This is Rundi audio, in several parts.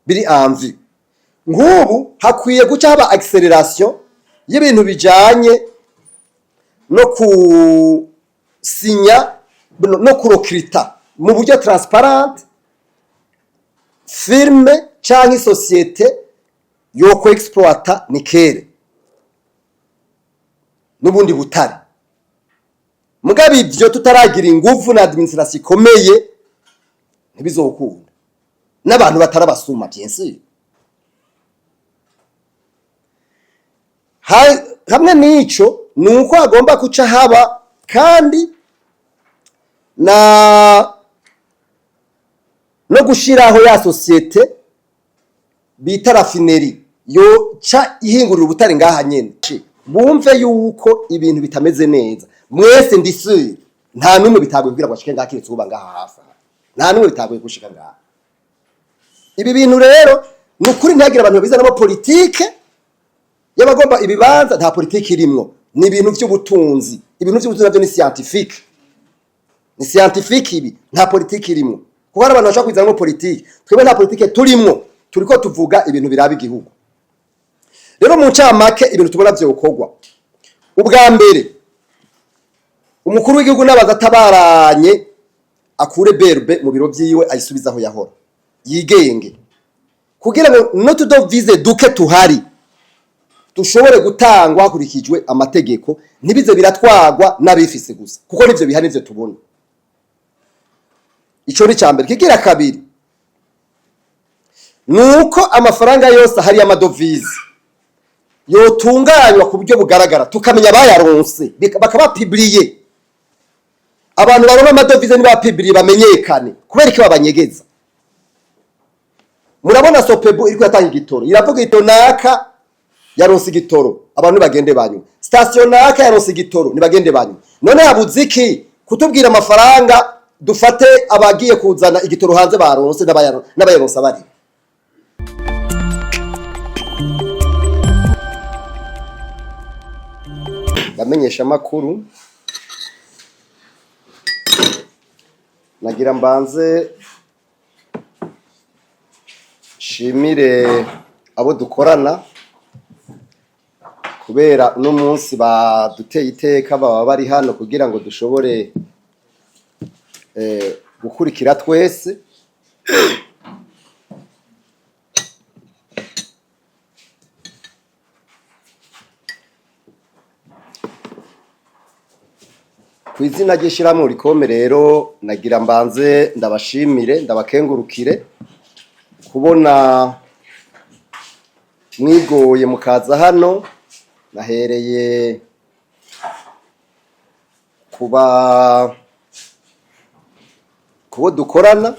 Biri en vue. Nk'ubu hakwiye guca haba accélération y'ibintu bijanye no kusinya no kurecruta mu buryo transparent firme canke société yo ku exploita nickel n'ubundi butare. Mugabo ivyo tutaragira inguvu na administration ikomeye, ntibizokunda n'abantu batarabasuma, bien sûr. Hamwe n'ico ni uko hagomba kuca haba kandi na no gushiraho ya société bita raffinerie yo ca ihingurira ubutare ngaha nyene. Bumve yuko ibintu bitameze neza. Mwese ndisire, nta numwe bitagoye kugira ngo ashike ngaha, kiretse uba ngaha hafi aha. Nta numwe bitagoye gushika ngaha. Ibi bintu rero ni ukuri, ntihagire abantu babizanamo politike y'abagomba ibibanza. Nta politike irimwo, ni ibintu by'ubutunzi. Ibintu by'ubutunzi nabyo ni scientifique, ni scientifique. Ibi nta politike irimwo, kuko hari abantu bashobora kwizanamo politike. Twebwe nta politike turimwo, turiko tuvuga ibintu biraba igihugu. Rero mu ncamake, ibintu tubona vyokorwa: ubwa mbere, umukuru w'igihugu n'abaza atabaranye akure BRB mu biro vyiwe, ayisubize aho yahora, yigenge, kugira ngo n'utudevises duke tuhari dushobore gutangwa hakurikijwe amategeko, ntibize biratwagwa n'abifise gusa, kuko nivyo biha nivyo tubona. Ico ni mbere. Kigira kabiri, nuko amafaranga yose ahari y'amadevises yotunganywa ku buryo bugaragara, tukamenya abayaronse, bakabapublier. Abantu baronka amadevises nibapublier, bamenyekane. Kubera iki babanyegeza? Murabona SOPEBU iriko yatanga igitoro, iravuga ito naka yaronse igitoro, abantu nibagende banywe. Station naka yaronse igitoro, nibagende banywe. None habuze iki kutubwira amafaranga, dufate abagiye kuzana igitoro hanze baronse n'abayaronse bari? Bamenyesha amakuru, nagira mbanze shimire abo dukorana, kubera uno munsi baduteye iteka, baba bari hano kugira ngo dushobore gukurikira twese. Ku izina ry'ishirahamwe Ôlicom rero, nagira mbanze ndabashimire, ndabakengurukire kubona mwigoye mukaza hano. Nahereye kuba kubo dukorana,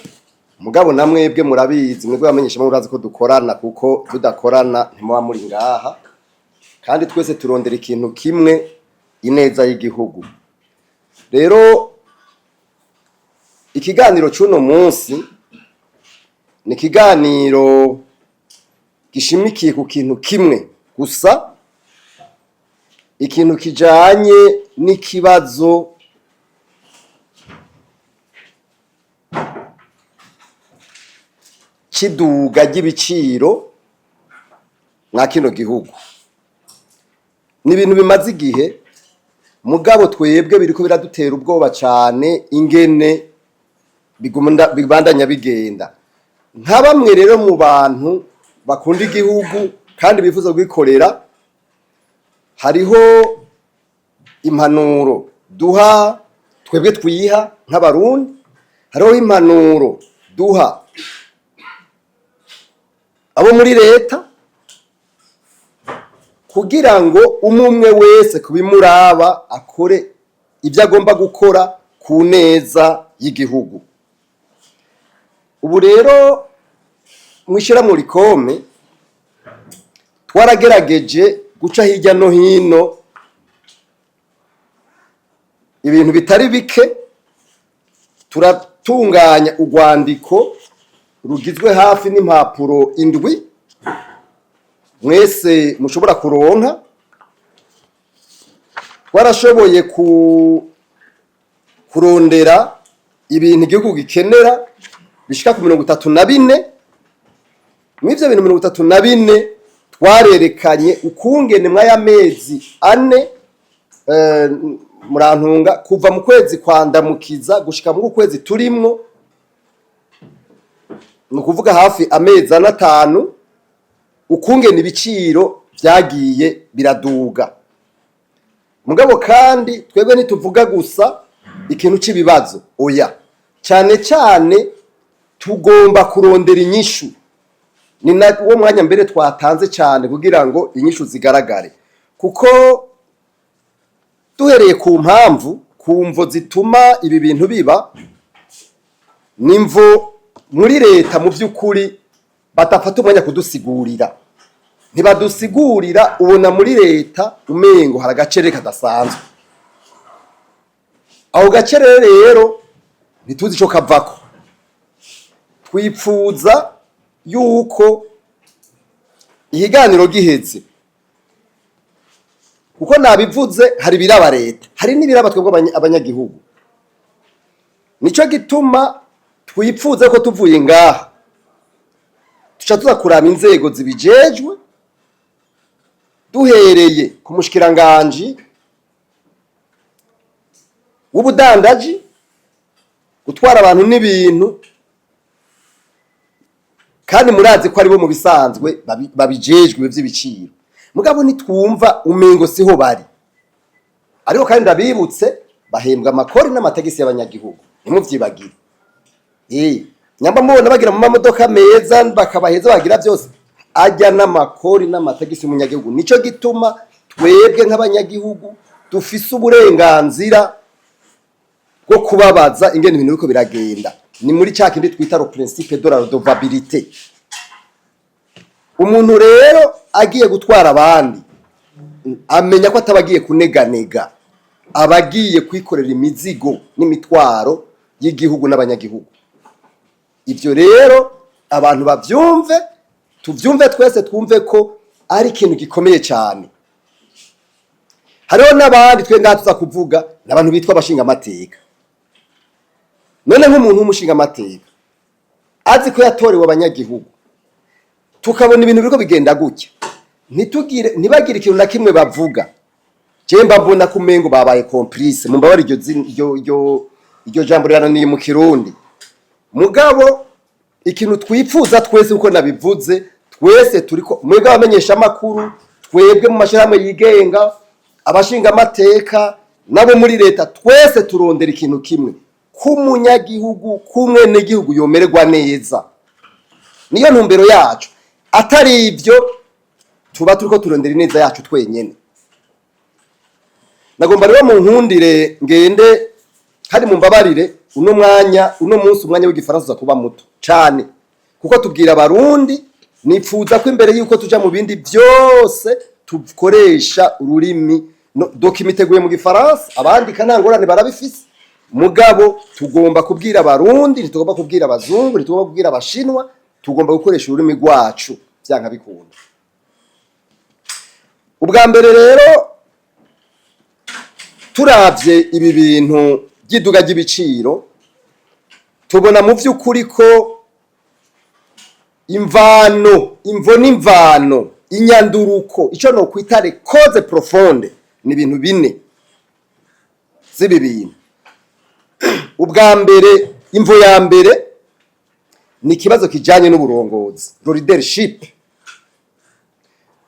mugabo na mwebwe murabizi, mwebwe bamenyesha, murazi ko dukorana, kuko tudakorana ntimuba muri ngaha. Kandi twese turondera ikintu kimwe, ineza y'igihugu. Rero ikiganiro c'uno munsi ni ikiganiro gishimikiye ku kintu kimwe gusa, ikintu kijanye n'ikibazo c'iduga ry'ibiciro mwa kino gihugu. Ni ibintu bimaze igihe, mugabo twebwe biriko biradutera ubwoba cane ingene bibandanya bigenda. Nka bamwe rero mu bantu bakunda igihugu kandi bifuza kugikorera, hariho impanuro duha twebwe twiha nk'Abarundi, hariho impanuro duha abo muri leta, kugira ngo umwe wese kubimuraba akore ibyo agomba gukora ku neza y'igihugu. Ubu rero mw'ishirahamwe Ôlicom twaragerageje guca hirya no hino ibintu bitari bike, turatunganya urwandiko rugizwe hafi n'impapuro 7 mwese mushobora kuronka. Twarashoboye kurondera ibintu igihugu gikenera bishika ku 34. Mw'ivyo bintu 34 twarerekanye ukungene mw'aya mezi 4, murantunga, kuva mu kwezi kwa Ndamukiza gushika mu kwezi turimwo, ni ukuvuga hafi amezi 4, 5, ukungene ibiciro vyagiye biraduga. Mugabo kandi twebwe ntituvuga gusa ikintu c'ibibazo, oya, cane cane tugomba kurondera inyishu. Ni na wo mwanya mbere twatanze cyane kugira ngo inyishu zigaragare, kuko duhereye ku mpamvu, ku mvo zituma ibi bintu biba, nimvo muri leta mu by'ukuri badafata umwanya kudusigurira, ntibadusigurira. Ubona muri leta umengo hari agacerere kadasanzwe. Aho gacerere rero ntituzi ico kavako. Twipfuza yuko ikiganiro giheze, kuko nabivuze, hari ibiraba leta, hari n'ibiraba twebwe abanyagihugu. Nico gituma twipfuza ko tuvuye ngaha tuca tuza kuraba inzego zibijejwe, duhereye ku mushikiranganji w'ubudandaji, gutwara abantu n'ibintu, kandi murazi ko aribo mu bisanzwe babijejwe vy'ibiciro. Mugabo nitwumva umengo siho bari. Ariko kandi ndabibutse, bahembwa amakori n'amatagisi y'abanyagihugu, ntimuvyibagire. Nyamba mubona bagira mu mamodoka meza, bakabaheza, bagira byose, ajya n'amakori n'amatagisi y'umunyagihugu. Nico gituma twebwe nk'abanyagihugu dufise uburenganzira bwo kubabaza ingene ibintu biriko biragenda. Ni muri ca kindi twita le principe de la redevabilité. Umuntu rero agiye gutwara abandi amenya ko ataba agiye kuneganega, aba agiye kwikorera imizigo n'imitwaro y'igihugu n'abanyagihugu. Ibyo rero abantu bavyumve, tuvyumve twese, twumve ko ari ikintu gikomeye cyane. Hariho n'abandi twe ngaha tuza kuvuga, n'abantu bitwa abashingamateka. None nk'umuntu w'umushingamateka azi ko yatorewe abanyagihugu, tukabona ibintu biriko bigenda gutya, ntitugire, ntibagire ikintu na kimwe bavuga, je mba mbona ko umengo babaye complice. Mumbabare, iryo jambo rirananiye mu Kirundi. Mugabo ikintu twipfuza twese, uko nabivuze, twese turiko, mwebwe abamenyesha amakuru, twebwe mu mashyirahamwe yigenga, abashinga amateka nabo muri leta, twese turondera ikintu kimwe: k'umunyagihugu, k'umwenegihugu yomererwa neza. Niyo ntumbero yacu. Atari ibyo, tuba turiko turondera ineza yacu twenyene. Nagomba rero mu nkundire ngende, kandi mumbabarire, uno mwanya, uno munsi, umwanya w'Igifaransa uza kuba muto cane, kuko tubwira Abarundi. Nipfuza ko imbere yuko tuja mu bindi byose tukoresha ururimi. No, document iteguye mu Gifaransa, abandika nta ngorane barabifise. Mugabo tugomba kubwira Abarundi, ntitugomba kubwira abazungu, ntitugomba kubwira Abashinwa, tugomba gukoresha ururimi rwacu vyanka bikunda. Ubwa mbere rero, turavye ibi bintu by'iduga ry'ibiciro, tubona mu vy'ukuri ko imvano, imvo n'imvano, inyanduruko, ico no kwita les causes profondes, ni ibintu bine z'ibi bintu. Ubwa mbere, imvo ya mbere ni ikibazo kijanye n'uburongozi, le leadership.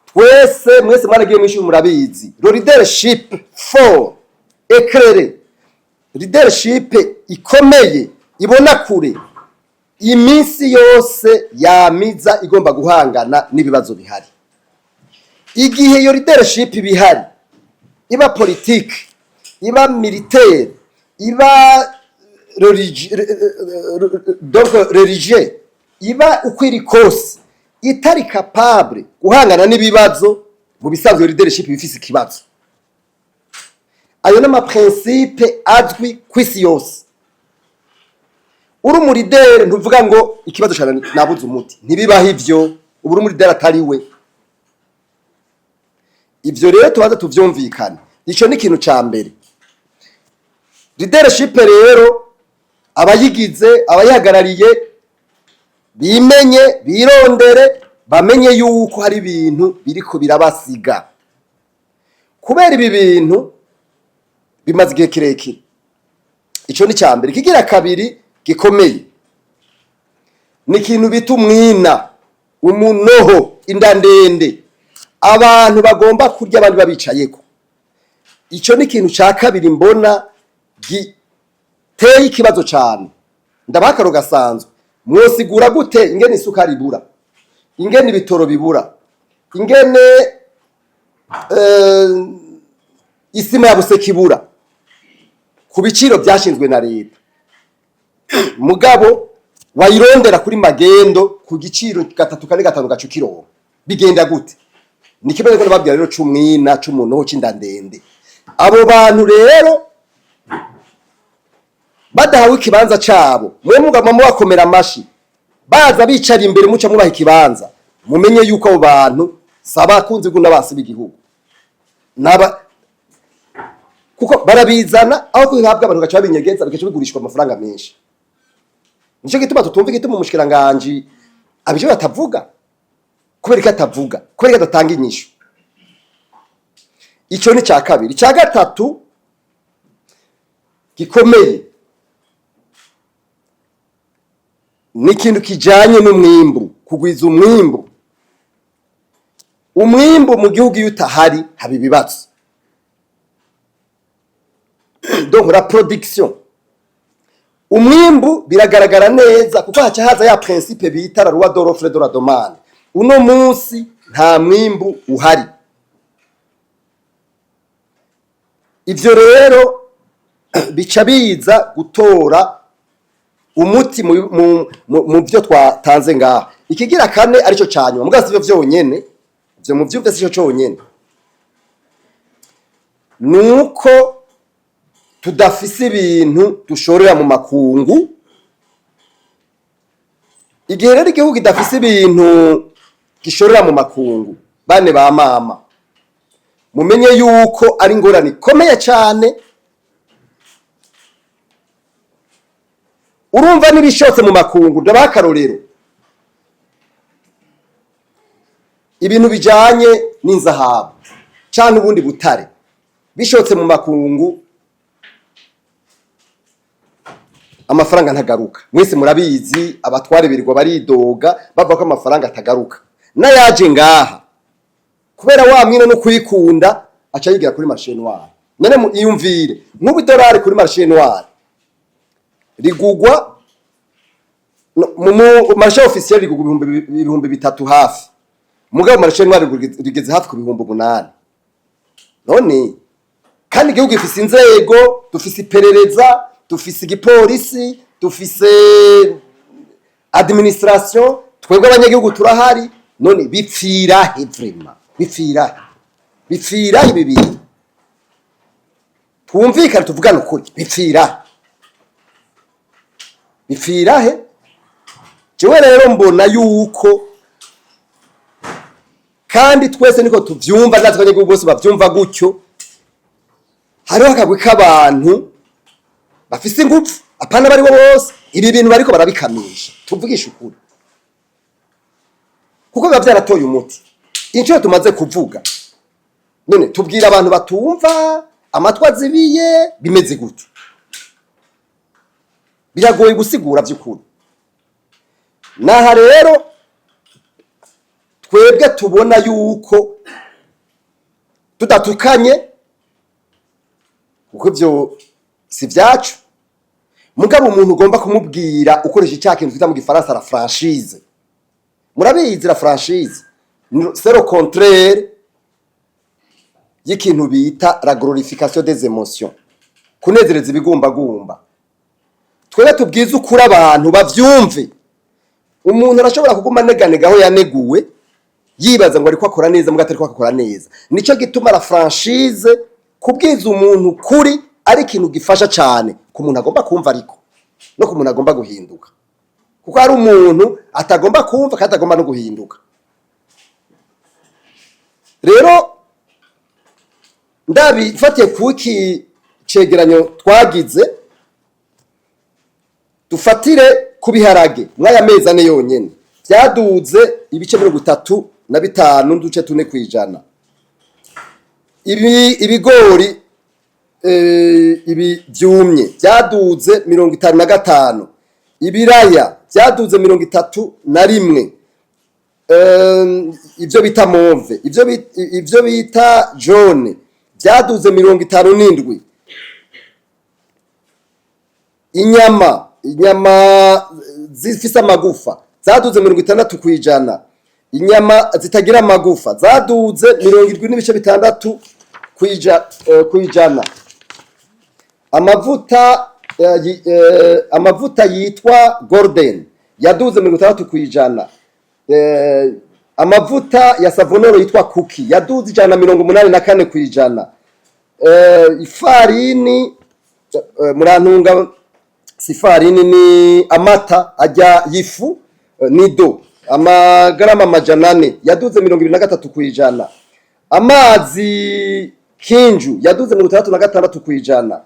Twese, mwese mwaragiye mw'ishuri, murabizi, le leadership fort, éclairé, leadership ikomeye, ibona kure, iminsi yose yamiza igomba guhangana n'ibibazo bihari. Igihe iyo leadership bihari, iba politique, iba militaire, iba donc religieux, iba uko iri kose, itari capable guhangana n'ibibazo, mu bisanzwe leadership bifise ikibazo. Ayo n'ama principe azwi kw'isi yose. Uri umu leader ntuvuga ngo ikibazo cyane nabuze umuti, ntibibaho ivyo. Ubu uri umu leader atari we. Ivyo rero tubanza tuvyumvikane. Ico ni ikintu ca mbere. Leadership rero, abayigize, abayihagarariye, bimenye, birondere. Bamenye yuko hari ibintu biriko birabasiga kubera ibi bintu bimaze igihe kirekire. Ico ni cya mbere. Ikigira kabiri gikomeye ni ikintu bita umwina, umunoho, inda ndende, abantu bagomba kurya abandi babicayeko. Ico ni ikintu cya kabiri mbona giteye ikibazo cyane. Ndabaha akaro gasanzwe: mwosigura gute ingene isukari ibura, ingene ibitoro bibura, ingene isima ya buseka ibura ku biciro byashinzwe na leta, mugabo wayirondera kuri magendo ku giciro gatatu, kane, gatanu, gacu kironka? Bigenda gute? Ni kimwe niko nababwira rero c'umwina, c'umunoho, c'inda ndende. Abo bantu rero badahawe ikibanza cabo, mwe mugama mubakomera amashi, baza bicara imbere, muca mubaha ikibanza, mumenye yuko abo bantu si abakunzi b'abasi b'igihugu naba, kuko barabizana aho kubihabwa abantu gaca babinyegeza, bigaca bigurishwa amafaranga menshi. Nico gituma tutumva igituma umushikiranganji abije batavuga. Kubera ko atavuga, kubera ko adatanga inyishu. Ico ni ca kabiri. Ica gatatu gikomeye ni ikintu kijanye n'umwimbu, kugwiza umwimbu. Umwimbu mu gihugu iyo utahari haba ibibazo. Donc la production, umwimbu, biragaragara neza kuko haca haza ya principe bita la loi de l'offre de la demande. Uno munsi nta mwimbu uhari. Ivyo rero bica biza gutora umuti mu byo twatanze ngaha. Ikigira kane, arico canyuma, mugabo sivyo vyonyene, ivyo muvyumve, sico conyene, nuko tudafise ibintu dushorera mu makungu. Igihe rero igihugu kidafise ibintu gishorera mu makungu, bane ba mama, mumenye yuko ari ingorane ikomeye cyane. Urumva n'ibishotse mu makungu, ndabaha akarorero: ibintu bijanye n'inzahabu canke ubundi butare bishotse mu makungu, amafaranga ntagaruka. Mwese murabizi, abatware birirwa baridoga bavuga ko amafaranga atagaruka, n'ayaje ngaha kubera wa mwino no kuyikunda aca yigira kuri marché noir. None iyumvire nk'ubu idolari kuri marché noir rigugwa mu marché officiel rigugwa 3000 hafi, mugabo marché noir rigeze hafi ku 8000. None kandi igihugu gifise inzego, dufise iperereza, dufise igipolisi, dufise administration, twebwe abanyagihugu turahari. None bipfira he vraiment? Bipfira he? Bipfira he ibi bintu? Twumvikane, tuvugane ukuri: bipfira he? Bipfira he? Jewe rero mbona yuko, kandi twese niko tuvyumva, natwe abanyagihugu bose bavyumva gutyo, hariho akagwi k'abantu bafise ingufu, apana bari bo bose, ibi bintu bariko barabikamisha. Tuvugisha ukuri, kuko biba vyaratoye umuti inshuro tumaze kuvuga. None tubwira abantu batumva, amatwi azibiye, bimeze gute? Biragoye gusigura vy'ukuri. Naha rero twebwe tubona yuko tudatukanye, kuko ivyo si vyacu, mugabo umuntu ugomba kumubwira ukoresha icya kintu twita mu gifaransa la franchise. Murabizi, la franchise c'est le contraire y'ikintu bita la glorification des émotions, kunezereza ibigumbagumba. Twebwe tubwize ukuri abantu bavyumve. Umuntu arashobora kuguma aneganega aho yaneguwe, yibaza ngo ariko akora neza, muga atariko akora neza. Nico gituma la franchise, kubwiza umuntu kuri, ari ikintu gifasha cyane ku muntu agomba kumva, ariko no ku muntu agomba guhinduka, kuko hari umuntu atagomba kumva kandi atagomba no guhinduka. Rero ndabifatiye kuki cegeranyo twagize, dufatire ku biharage mw'aya mezi 4 yonyene. Byaduze ibice 35.4%. Ibi ibigori, ibi byumye byaduze 55. Ibiraya byaduze 31. Ibyo bita mauve, ibyo bita jaune byaduze 57. Inyama zifise amagufa zaduze 60%. Inyama zitagira amagufa zaduze 70.6 kwijana. Amavuta yitwa Golden yaduze 60%. Amavuta ya Savonoro yitwa Kuki yaduze 184%. Ifarini, murantunga, si ifarini, ni amata ajya y'ifu, Nido amagarama 400 yaduze 23%. Amazi Kinju yaduze 66%.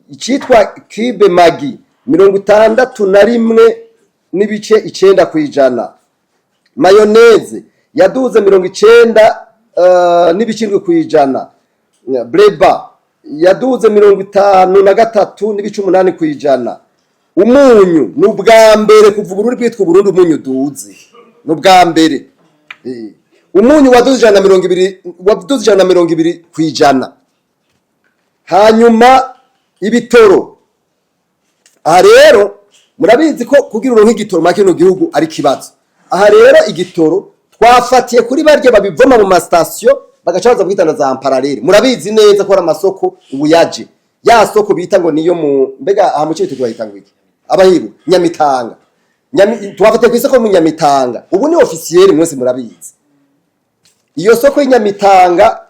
Icitwa cube Maggi 61.9%. Mayonnaise yaduze 90.7%. Breba yaduze 53.8%. Umunyu, ni ubwa mbere kuva Uburundi bwitwa Uburundi umunyu uduze, ni ubwa mbere. Umunyu waduze 120, waduze 120%. Hanyuma ibitoro, aha rero murabizi ko kugira uronke igitoro muri kino gihugu ari kibazo. Aha rero igitoro twafatiye kuri barya babivoma mu masitasiyo, bagaca baza kwitana za parallèle. Murabizi neza ko ari amasoko ubu yaje, ya soko bita ngo niyo mu, mbega aha mu Cibitoke bayita ngo iki? Abahibu Nyamitanga. Twafatiye ku isoko mu Nyamitanga, ubu ni officiel, mwese murabizi iyo soko y'Inyamitanga.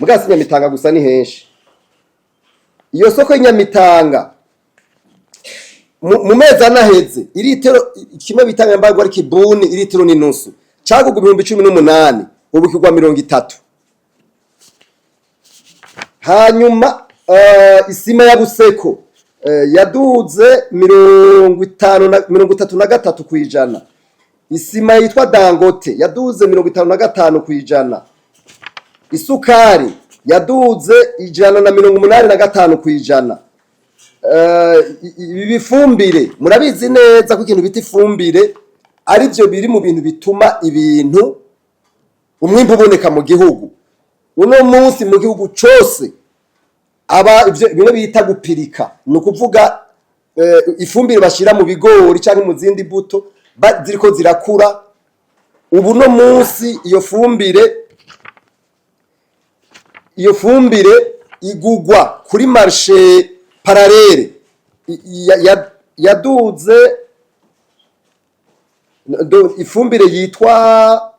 Mugasi Nyamitanga gusa ni henshi. Iyo soko y'Inyamitanga mu mezi 4 aheze, iritiro kimwe bita mbarwa ari kibuni, iritiro n'inusu, cagugwa 18,000, ubu kigwa 30. Hanyuma isima ya Buseko yaduze 50 na 33%. Isima yitwa Dangote yaduze 55%. Isukari yaduze 185%. Ibi bifumbire, murabizi neza ko ikintu bita ifumbire ari byo biri mu bintu bituma ibintu umwimbu uboneka mu gihugu. Uno munsi mu gihugu cose aba ivyo bimwe bita gupirika, ni ukuvuga ifumbire bashira mu bigori cyangwa mu zindi mbuto ziriko zirakura. Ubu no munsi iyo fumbire igugwa kuri marché parallèle yaduze ifumbire yitwa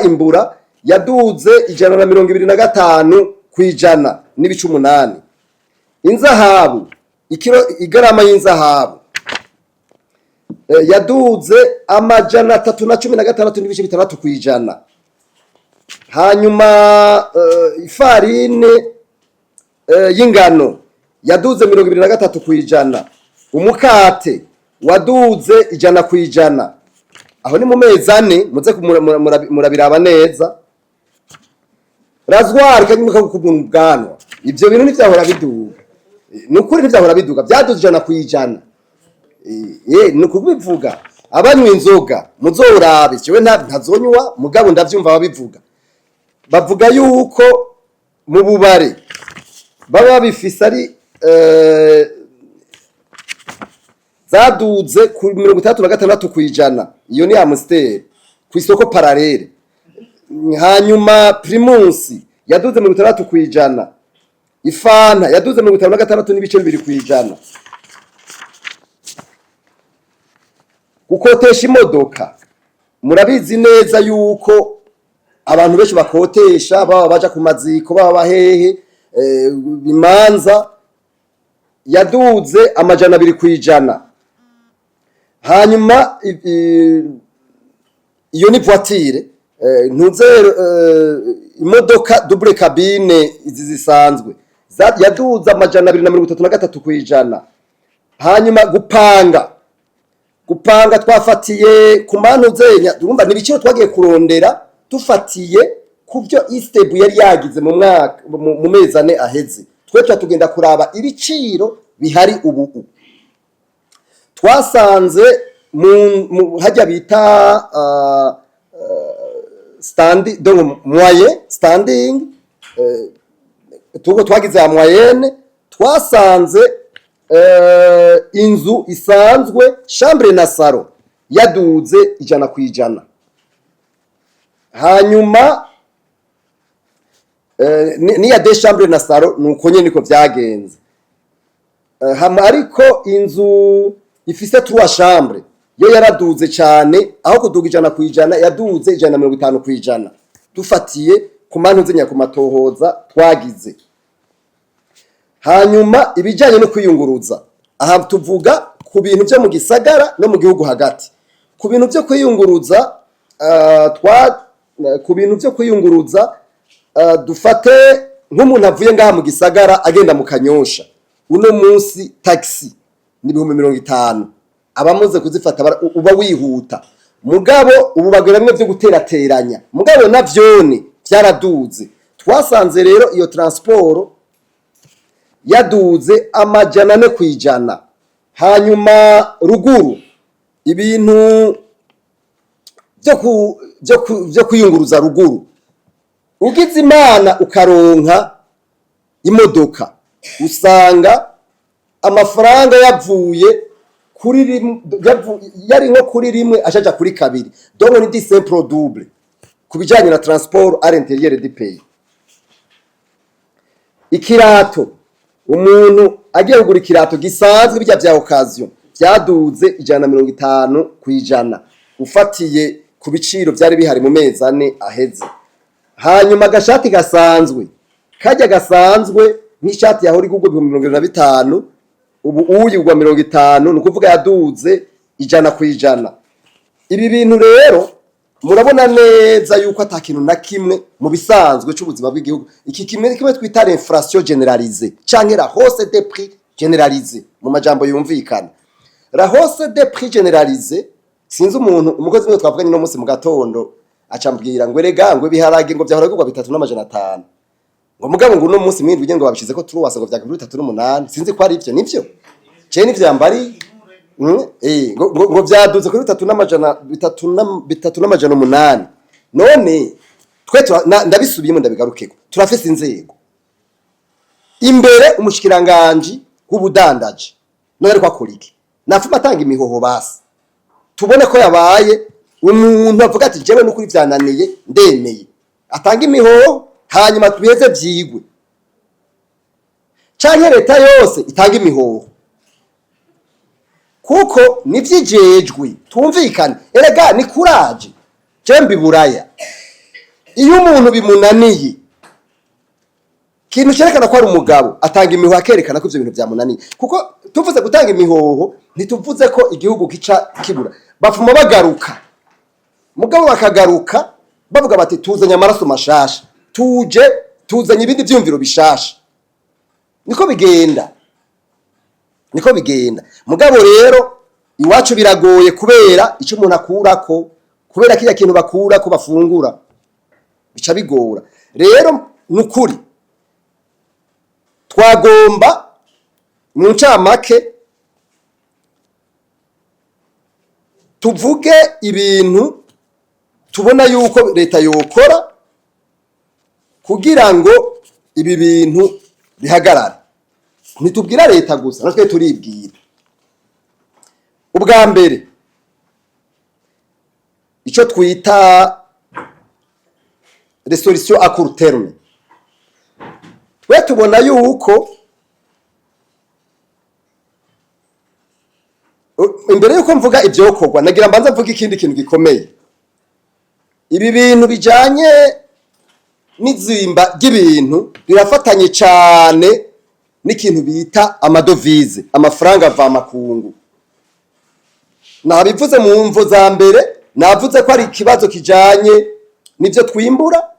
Imbura yaduze 125.8%. Inzahabu, ikiro, igarama y'inzahabu yaduze 316.6%. Hanyuma ifarine y'ingano yaduze 23%. Umukate waduze 100%. Aho ni mu mezi 4, muze murabiraba neza. Rasoir kanyuma ko ubwanwa, ivyo bintu ntivyahora biduga. Ni ukuri ntivyahora biduga, byaduze 100%. Ni ukubivuga. Abanywa inzoga muzorabe, jewe ntazonywa, mugabo ndavyumva babivuga, bavuga yuko mu bubare baba babifise ari zaduze ku 66%. Iyo ni Amstel ku isoko parallèle. Hanyuma Primus yaduze 60%. Ifanta yaduze 56.2%. Gukotesha imodoka, murabizi neza yuko abantu benshi bakotesha, baba baja ku maziko, baba bahehe, imanza, yaduze 200%. Hanyuma iyo ni voiture, ntuze imodoka double cabine izi zisanzwe yaduze 233%. Hanyuma gupanga Gupanga twafatiye ku manuzenya, urumva ni ibiciro twagiye kurondera dufatiye ku byo ISTEEBU yari yagize mu mwaka, mu mezi 4 aheze. Twe tuba tugenda kuraba ibiciro bihari ubu. Twasanze mu hajya bita standing, donc moyen standing, tugo twagize ya moyenne, twasanze inzu isanzwe, chambre na salon, yaduze 100%. Hanyuma niya deux chambres na salon nuko nyene niko vyagenze. Hama ariko inzu ifise trois chambres yo yaraduze cyane, aho kuduga 100% yaduze 150%, dufatiye ku mantu ku matohoza twagize. Hanyuma ibijyanye no kwiyunguruza, aha tuvuga ku bintu byo mu gisagara no mu gihugu hagati. Ku bintu byo kwiyunguruza, ku bintu byo kwiyunguruza, dufate nk'umuntu avuye ngaha mu gisagara agenda mu Kanyosha, uno munsi taxi ni 50,000. Abamuze kuzifata uba wihuta, mugabo ubu bagura bimwe byo guterateranya, mugabo navyone byaraduze. Twasanze rero iyo transport yaduze 400%. Hanyuma ruguru, ibintu byo kwiyunguruza ruguru, ugize Imana ukaronka imodoka, usanga amafaranga yavuye kuri yari nko kuri rimwe ashaja kuri kabiri, donc ni du simple double ku bijyanye na transport à l'intérieur du pays. Ikirato, umuntu agiye kugura ikirato gisanzwe, bijya bya occasion, byaduze 150% ufatiye ku biciro byari bihari mu mezi 4 aheze. Hanyuma agashati gasanzwe, kajya gasanzwe, nk'ishati yahora igurwa 75,000, ubu uyigwa 50, ni ukuvuga yaduze 100%. Ibi bintu rero murabona neza yuko ata kintu na kimwe mu bisanzwe c'ubuzima bw'igihugu, iki kimwe kimwe twita l'inflation généralisée canke la hausse des prix généralisée mu majambo yumvikana. La hausse des prix généralisée, sinzi umuntu, umukozi umwe twavuganye no munsi mu gatondo acambwira ngo erega ngo ibiharage ngo vyahora bigurwa 3,500, ngo mugabo ngo uno munsi mwindwi ngo babishize ko turuwasa, ngo vyagura 3,800. Sinzi ko ari ivyo, nivyo je nivyo yambari. Ngo vyaduze kuri bitatu n'amajana bitatu na 3,800. None twe ndabisubiyemo, ndabigarukeko, turafise inzego imbere, umushikiranganji w'ubudandaji none ariko akora iki? Nafuma atanga imihoho basi, tubone ko yabaye umuntu avuga ati jewe n'ukuri vyananiye, ndemeye, atanga imihoho, hanyuma tubiheze vyigwe, canke leta yose itanga imihoho, kuko nivyijejwe. Twumvikane erega, ni kuraje je mbiburaya. Iyo umuntu bimunaniye, ikintu cyerekana ko ari umugabo, atanga imihoho, akerekana ko ivyo bintu vyamunaniye. Kuko tuvuze gutanga imihoho, ntituvuze ko igihugu kica kibura. Bafuma bagaruka, mugabo bakagaruka bavuga bati tuzanye amaraso mashasha, tuje tuzanye ibindi vyumviro bishasha. Niko bigenda, niko bigenda. Mugabo rero iwacu biragoye kubera icyo umuntu akurako, kubera kiriya kintu bakurako bafungura, bica bigora. Rero ni ukuri twagomba mu ncamake tuvuge ibintu tubona yuko leta yokora kugira ngo ibi bintu bihagarare. Ntitubwira leta gusa, natwe turibwira. Ubwa mbere, icyo twita resolution à court terme, twe tubona yuko imbere yuko mvuga ibyokorwa, nagira mbanza mvuga ikindi kintu gikomeye. Ibi bintu bijanye n'izimba ry'ibintu birafatanye cyane n'ikintu bita amadovize, amafaranga mvamakungu. Nabivuze mu mvo za mbere, navuze ko ari ikibazo kijanye n'ibyo twimbura.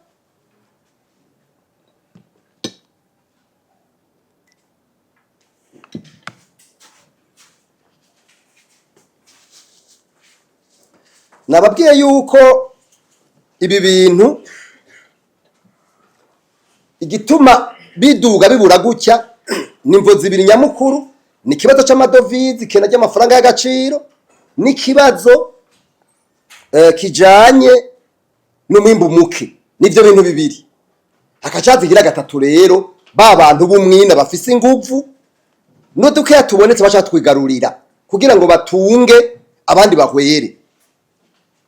Nababwiye yuko ibi bintu igituma biduga bibura gutya ni imvo zibiri nyamukuru: ni ikibazo c'amadovize, ikena ry'amafaranga y'agaciro, n'ikibazo kijanye n'umwimbu muke. Nivyo bintu bibiri. Hakacazigira gatatu rero, ba bantu b'umwina bafise inguvu n'udukeya tubonetse baca twigarurira kugira ngo batunge abandi bahwere,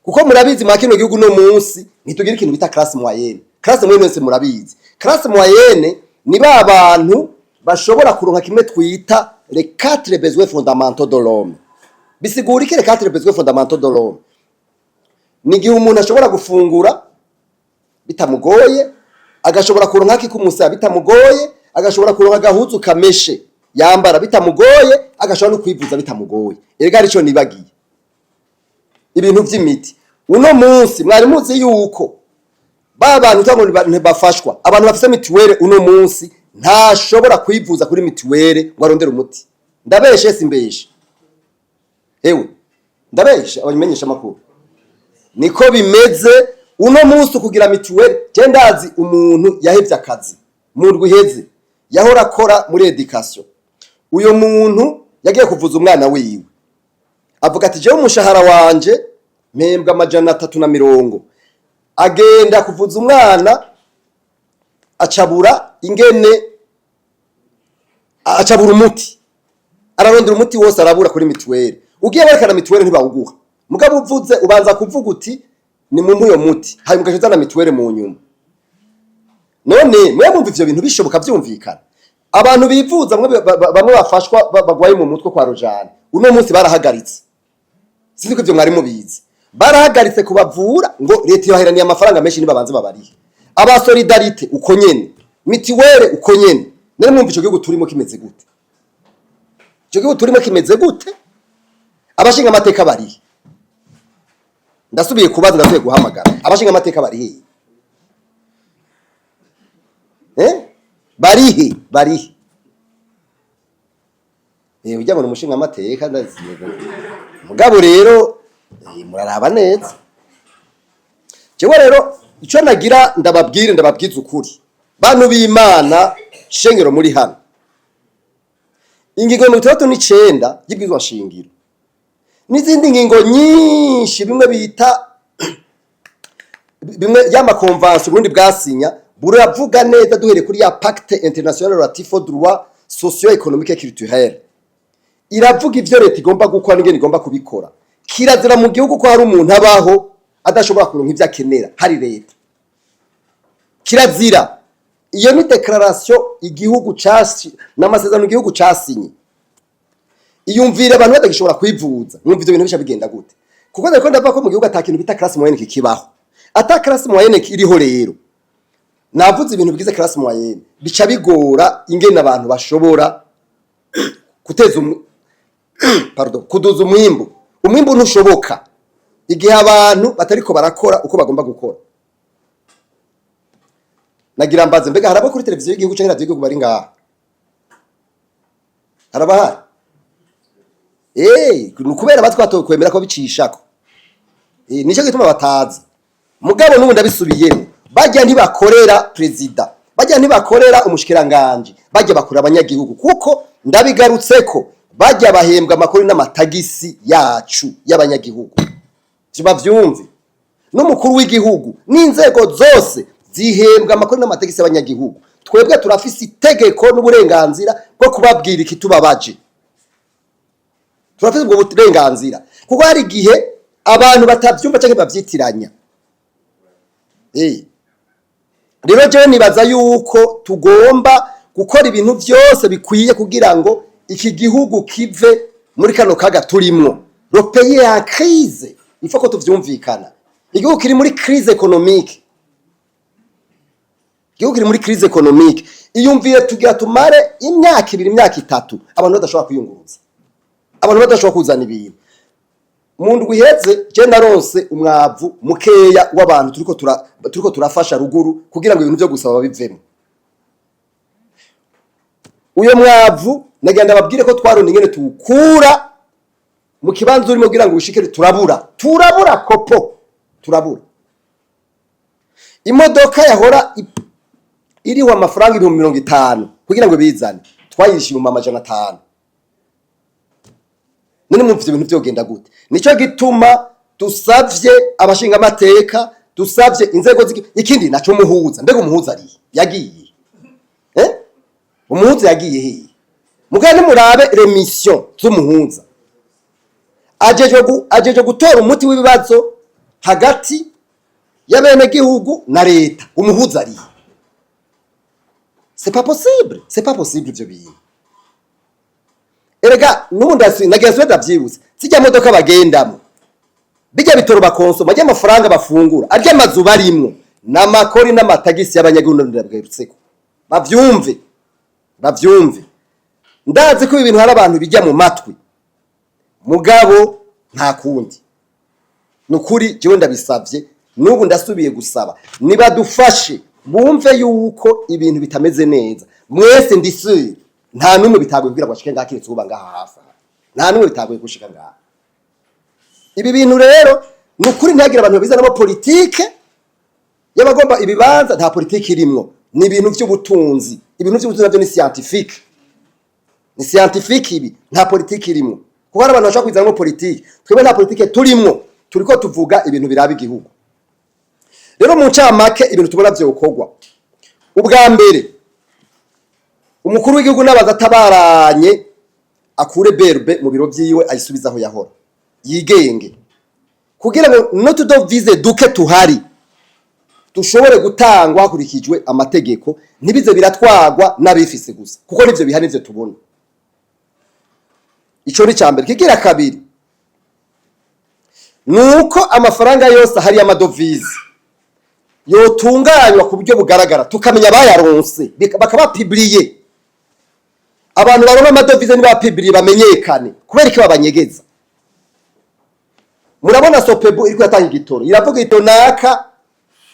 kuko murabizi, mwa kino gihugu no munsi ntitugira ikintu bita classe moyenne. Classe moyenne yose murabizi, classe moyenne ni ba bantu bashobora kuronka kimwe twita les quatre besoins fondamentaux de l'homme. Bisigura iki, les quatre besoins fondamentaux de l'homme? Ni igihe umuntu ashobora gufungura bitamugoye, agashobora kuronka kikumusaya bitamugoye, agashobora kuronka agahuzu kameshe yambara bitamugoye, agashobora no kwivuza bitamugoye. Erega arico nibagiye, ibintu vy'imiti. Uno munsi mwari muzi yuko ba bantu cyangwa ntibafashwa, abantu bafise mituwele, uno munsi ntashobora kwivuza kuri mituwele ngo arondere umuti? Ndabeshe, simbeshe? Ewe, ndabeshe, abamenyesha makuru? Niko bimeze. Uno munsi kugira mituwele, je ndazi umuntu yahevye akazi mu ndwi iheze, yahora akora muri éducation. Uyo muntu yagiye kuvuza umwana wiwe, avuga ati: "Jewe umushahara wanje mpembwa 320." Agenda kuvuza umwana, acabura ingene, acabura umuti, ararondera umuti wose arabura kuri mituweli. Ugiye werekana mituweli ntibawuguha. Mugabo uvuze, ubanza kuvuga uti: "Ni mumpe uyo muti", hanyuma ugaca uzana mituweli mu nyuma. None mwe mumva ivyo bintu bishoboka, vyumvikana? Abantu bivuza bamwe bafashwa bagwaye mu mutwe kwa Rojane, uno munsi barahagaritse. Sinzi ko ivyo mwari mubizi. Barahagaritse kubavura ngo leta ibaheraniye amafaranga menshi, nibabanze babarihe. Aba solidarité uko nyene, mituwele uko nyene. None mwumva ico gihugu turimo kimeze gute? Ico gihugu turimo kimeze gute? Abashinga amateka barihe? Ndasubiye kubaza, ndasubiye guhamagara, abashinga amateka barihe? Eh, barihe? Barihe? Ujya ngo umushinga amateka ndaziye. Mugabo rero muraraba neza. Jewe rero ico nagira ndababwire, ndababwiza ukuri, bantu b'Imana, shengero muri hano, ingingo 69 y'ibwirizwa shingiro n'izindi ngingo nyinshi, bimwe bita bimwe y'ama conventions Burundi bwasinya, buravuga neza, duhereye kuri ya Pacte international relatif aux droits socio-économiques et culturels, iravuga ivyo leta igomba gukora n'ingene igomba kubikora. Kirazira mu gihugu ko hari umuntu abaho adashobora kuronka ivyo akenera hari leta. Kirazira. Iyo ni déclaration igihugu casi n'amasezerano igihugu casinye. Iyumvire abantu badagishobora kwivuza, mwumva ivyo bintu bisha bigenda gute? Kuko ndiko ndavuga ko mu gihugu ata kintu bita classe moyenne kikibaho. Ata classe moyenne iriho rero, navuze ibintu bigize classe moyenne, bica bigora ingene abantu bashobora guteza pardon, kuduza umwimbu. Umwimbu ntushoboka igihe abantu batariko barakora uko bagomba gukora. Nagira mbaze: mbega harabo kuri televiziyo y'igihugu canke radiyo y'igihugu bari ngaha? Harabahari? Ni ukubera batwatokwemera ko bicishako. Nico gituma batazi. Mugabo n'ubu ndabisubiyemo, bajya ntibakorera perezida, bajya ntibakorera umushikiranganje, bajya bakorera abanyagihugu, kuko ndabigarutseko, bajya bahembwa amakuru n'amatagisi yacu y'abanyagihugu. Bavyumve, n'umukuru w'igihugu n'inzego zose zihembwa amakuru n'amatagisi y'abanyagihugu. Twebwe turafise itegeko n'uburenganzira bwo kubabwira ikitubabaje. Turafise ubwo burenganzira, kuko hari igihe abantu batavyumva canke bavyitiranya. Rero jewe nibaza yuko tugomba gukora ibintu vyose bikwiye kugira ngo iki gihugu kive muri kano kaga turimwo. Le pays est en crise, il faut ko tuvyumvikana. Igihugu kiri muri crise économique, igihugu kiri muri crise économique. Iyumvire tugira tumare imyaka 2, imyaka 3, abantu badashobora kwiyunguruza, abantu badashobora kuzana ibintu. Mu ndwi iheze je naronse umwavu mukeya w'abantu turiko turafasha ruguru kugira ngo ibintu vyo gusaba bivemo. Uyo mwavu nagira ndababwire ko twarona ingene tuwukura. Mu kibanza urimo kugira ngo ushike, turabura, turabura kopo, turabura imodoka yahora iriho amafaranga 50,000 kugira ngo bizane, twayishyuye 500,000. None mwumva ivyo bintu vyogenda gute? Nico gituma dusavye abashinga amateka, dusavye inzego ikindi naco muhuza. Mbega umuhuza arihe yagiye? Umuhuza yagiye hehe? Mugende nimurabe les missions z'umuhuza. Ajejwe gutora umuti w'ibibazo hagati y'abenegihugu na leta. Umuhuza arihe? C'est pas possible, c'est pas possible ivyo bintu. Erega n'ubu nagira nsubire ndavyibutse: zirya modoka bagendamo, bijya bitoro bakonsoma, arya amafaranga bafungura, arya amazu barimwo, n'amakori n'amatagisi y'abanyagihugu. Ndabwirutseko bavyumve, bavyumve. Ndazi ko ibi bintu hari abantu bijya mu matwi, mugabo nta kundi. Nukuri jewe ndabisavye, n'ubu ndasubiye gusaba, nibadufashe bumve yuko ibintu bitameze neza. Mwese ndisuye, nta n'umwe bitagoye kugira ngo ashike ngaha, kiretse uba ngaha hafi aha. Nta n'umwe bitagoye gushika ngaha. Ibi bintu rero ni ukuri, ntihagire abantu babizanamo politike y'abagomba ibibanza. Nta politike irimwo, ni ibintu by'ubutunzi. Ibintu by'ubutunzi nabyo ni scientifique, ni scientifique. Ibi nta politike irimwo, kuko hari abantu bashobora kwizanamo politike. Twebwe nta politike turimwo, turiko tuvuga ibintu biraba igihugu. Rero mu ncamake, ibintu tubona vyokorwa: ubwa mbere, umukuru w'igihugu n'abaza atabaranye akure BRB mu biro vyiwe, ayisubize aho yahora, yigenge, kugira ngo n'utudovize duke tuhari dushobore gutangwa hakurikijwe amategeko, ntibize biratwagwa n'abifise gusa, kuko nivyo biha nivyo tubona. Ico ni mbere. Kigira kabiri, nuko amafaranga yose ahari y'amadovize yotunganywa ku buryo bugaragara, tukamenya abayaronse, bakabapublier. Abantu baronka amadovize nibapublier, bamenyekane. Kubera iki babanyegeza? Murabona SOPEBU iriko yatanga igitoro, iravuga ito naka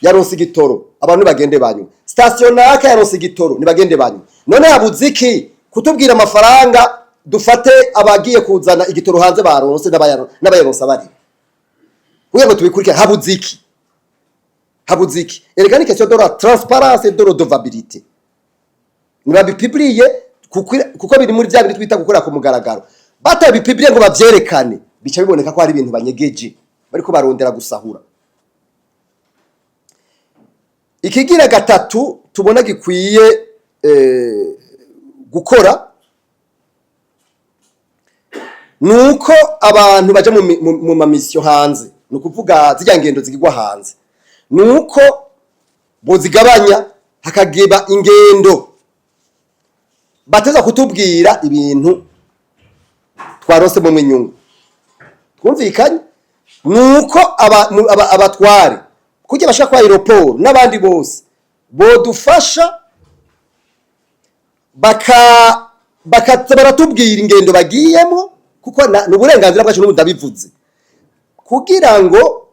yaronse igitoro, abantu nibagende banywa. Station naka yaronse igitoro, nibagende banywa. None habuze iki kutubwira amafaranga, dufate abagiye kuzana igitoro hanze baronse n'abayaronse bari, kugira ngo tubikurikire? Habuze iki? Habuze iki? Erega ni question de la transparence et de redevabilité. Nibabipublier, kuko biri muri bya bindi twita gukora ku mugaragaro. Batabipublier ngo bavyerekane, bica biboneka ko hari ibintu banyegeje, bariko barondera gusahura. Ikigira gatatu tubona gikwiye gukora, nuko abantu baja mu ma missions hanze, ni ukuvuga zirya ngendo zigirwa hanze, nuko bozigabanya, hakageba ingendo bateza kutubwira ibintu twaronsemo inyungu. Twumvikanye nuko abatware kugira bashaka kwa aéroport n'abandi bose bodufasha, bakaza baratubwira ingendo bagiyemo, kuko ni uburenganzira bwacu. N'ubu ndabivuze kugira ngo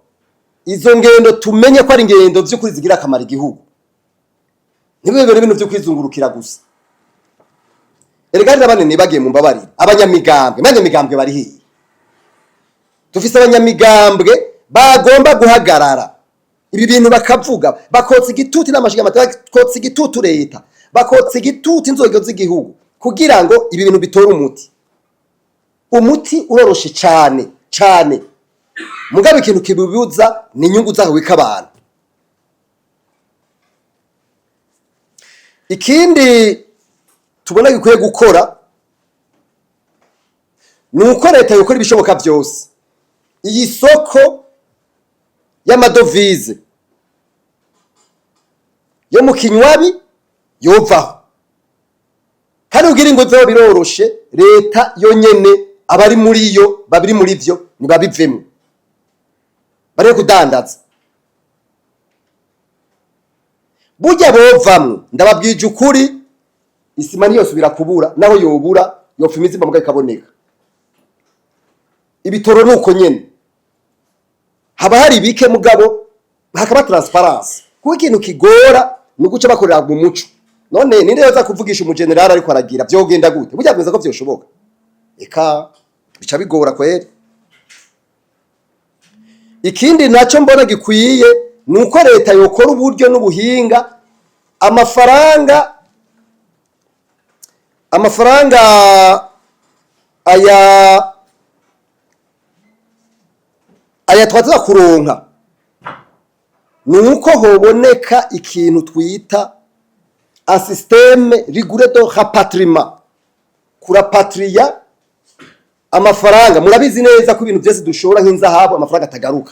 izo ngendo tumenye ko ari ingendo by'ukuri zigira akamaro igihugu, ntibibere ibintu byo kwizungurukira gusa. Erega n'abane nibagiye, mu mbabarire, abanyamigambwe. Abanyamigambwe bari hehe? Dufise abanyamigambwe bagomba guhagarara ibi bintu, bakavuga, bakotsa igitutu n'amashiga, bakotsa igitutu leta, bakotsa igitutu inzego z'igihugu, kugira ngo ibi bintu bitore umuti. Umuti uroroshe cyane cyane, mugabo ikintu kibibuza ni inyungu zaho wika abantu. Ikindi tubona gikwiye gukora, ni uko leta yokora ibishoboka byose iyi soko y'amadovize yo mu Kinywabi yovaho. Kandi kugira ngo iveho biroroshe, leta yonyene, abari muri yo, babiri muri vyo, ntibabivemwo, bari kudandaza. Burya bovamwo, ndababwije ukuri, isima ntiyosubira kubura. Naho yobura, yopfa imizima, mugabo ikaboneka. Ibitoro nuko nyene, haba hari bike, mugabo hakaba transparence, kuko ikintu kigora ni uguca bakorera mu muco. None ninde yoza kuvugisha umugenerali ariko aragira? Vyogenda gute? Burya bwiza ko vyoshoboka? Eka bica bigora kweri. Ikindi nacyo mbona gikwiye ni uko leta yokora uburyo n'ubuhinga, amafaranga aya twaza kuronka, ni uko hoboneka ikintu twita un système rigoureux de rapatriement, kurapatriya amafaranga. Murabizi neza ko ibintu byose dushora nk'inzahabu, amafaranga atagaruka.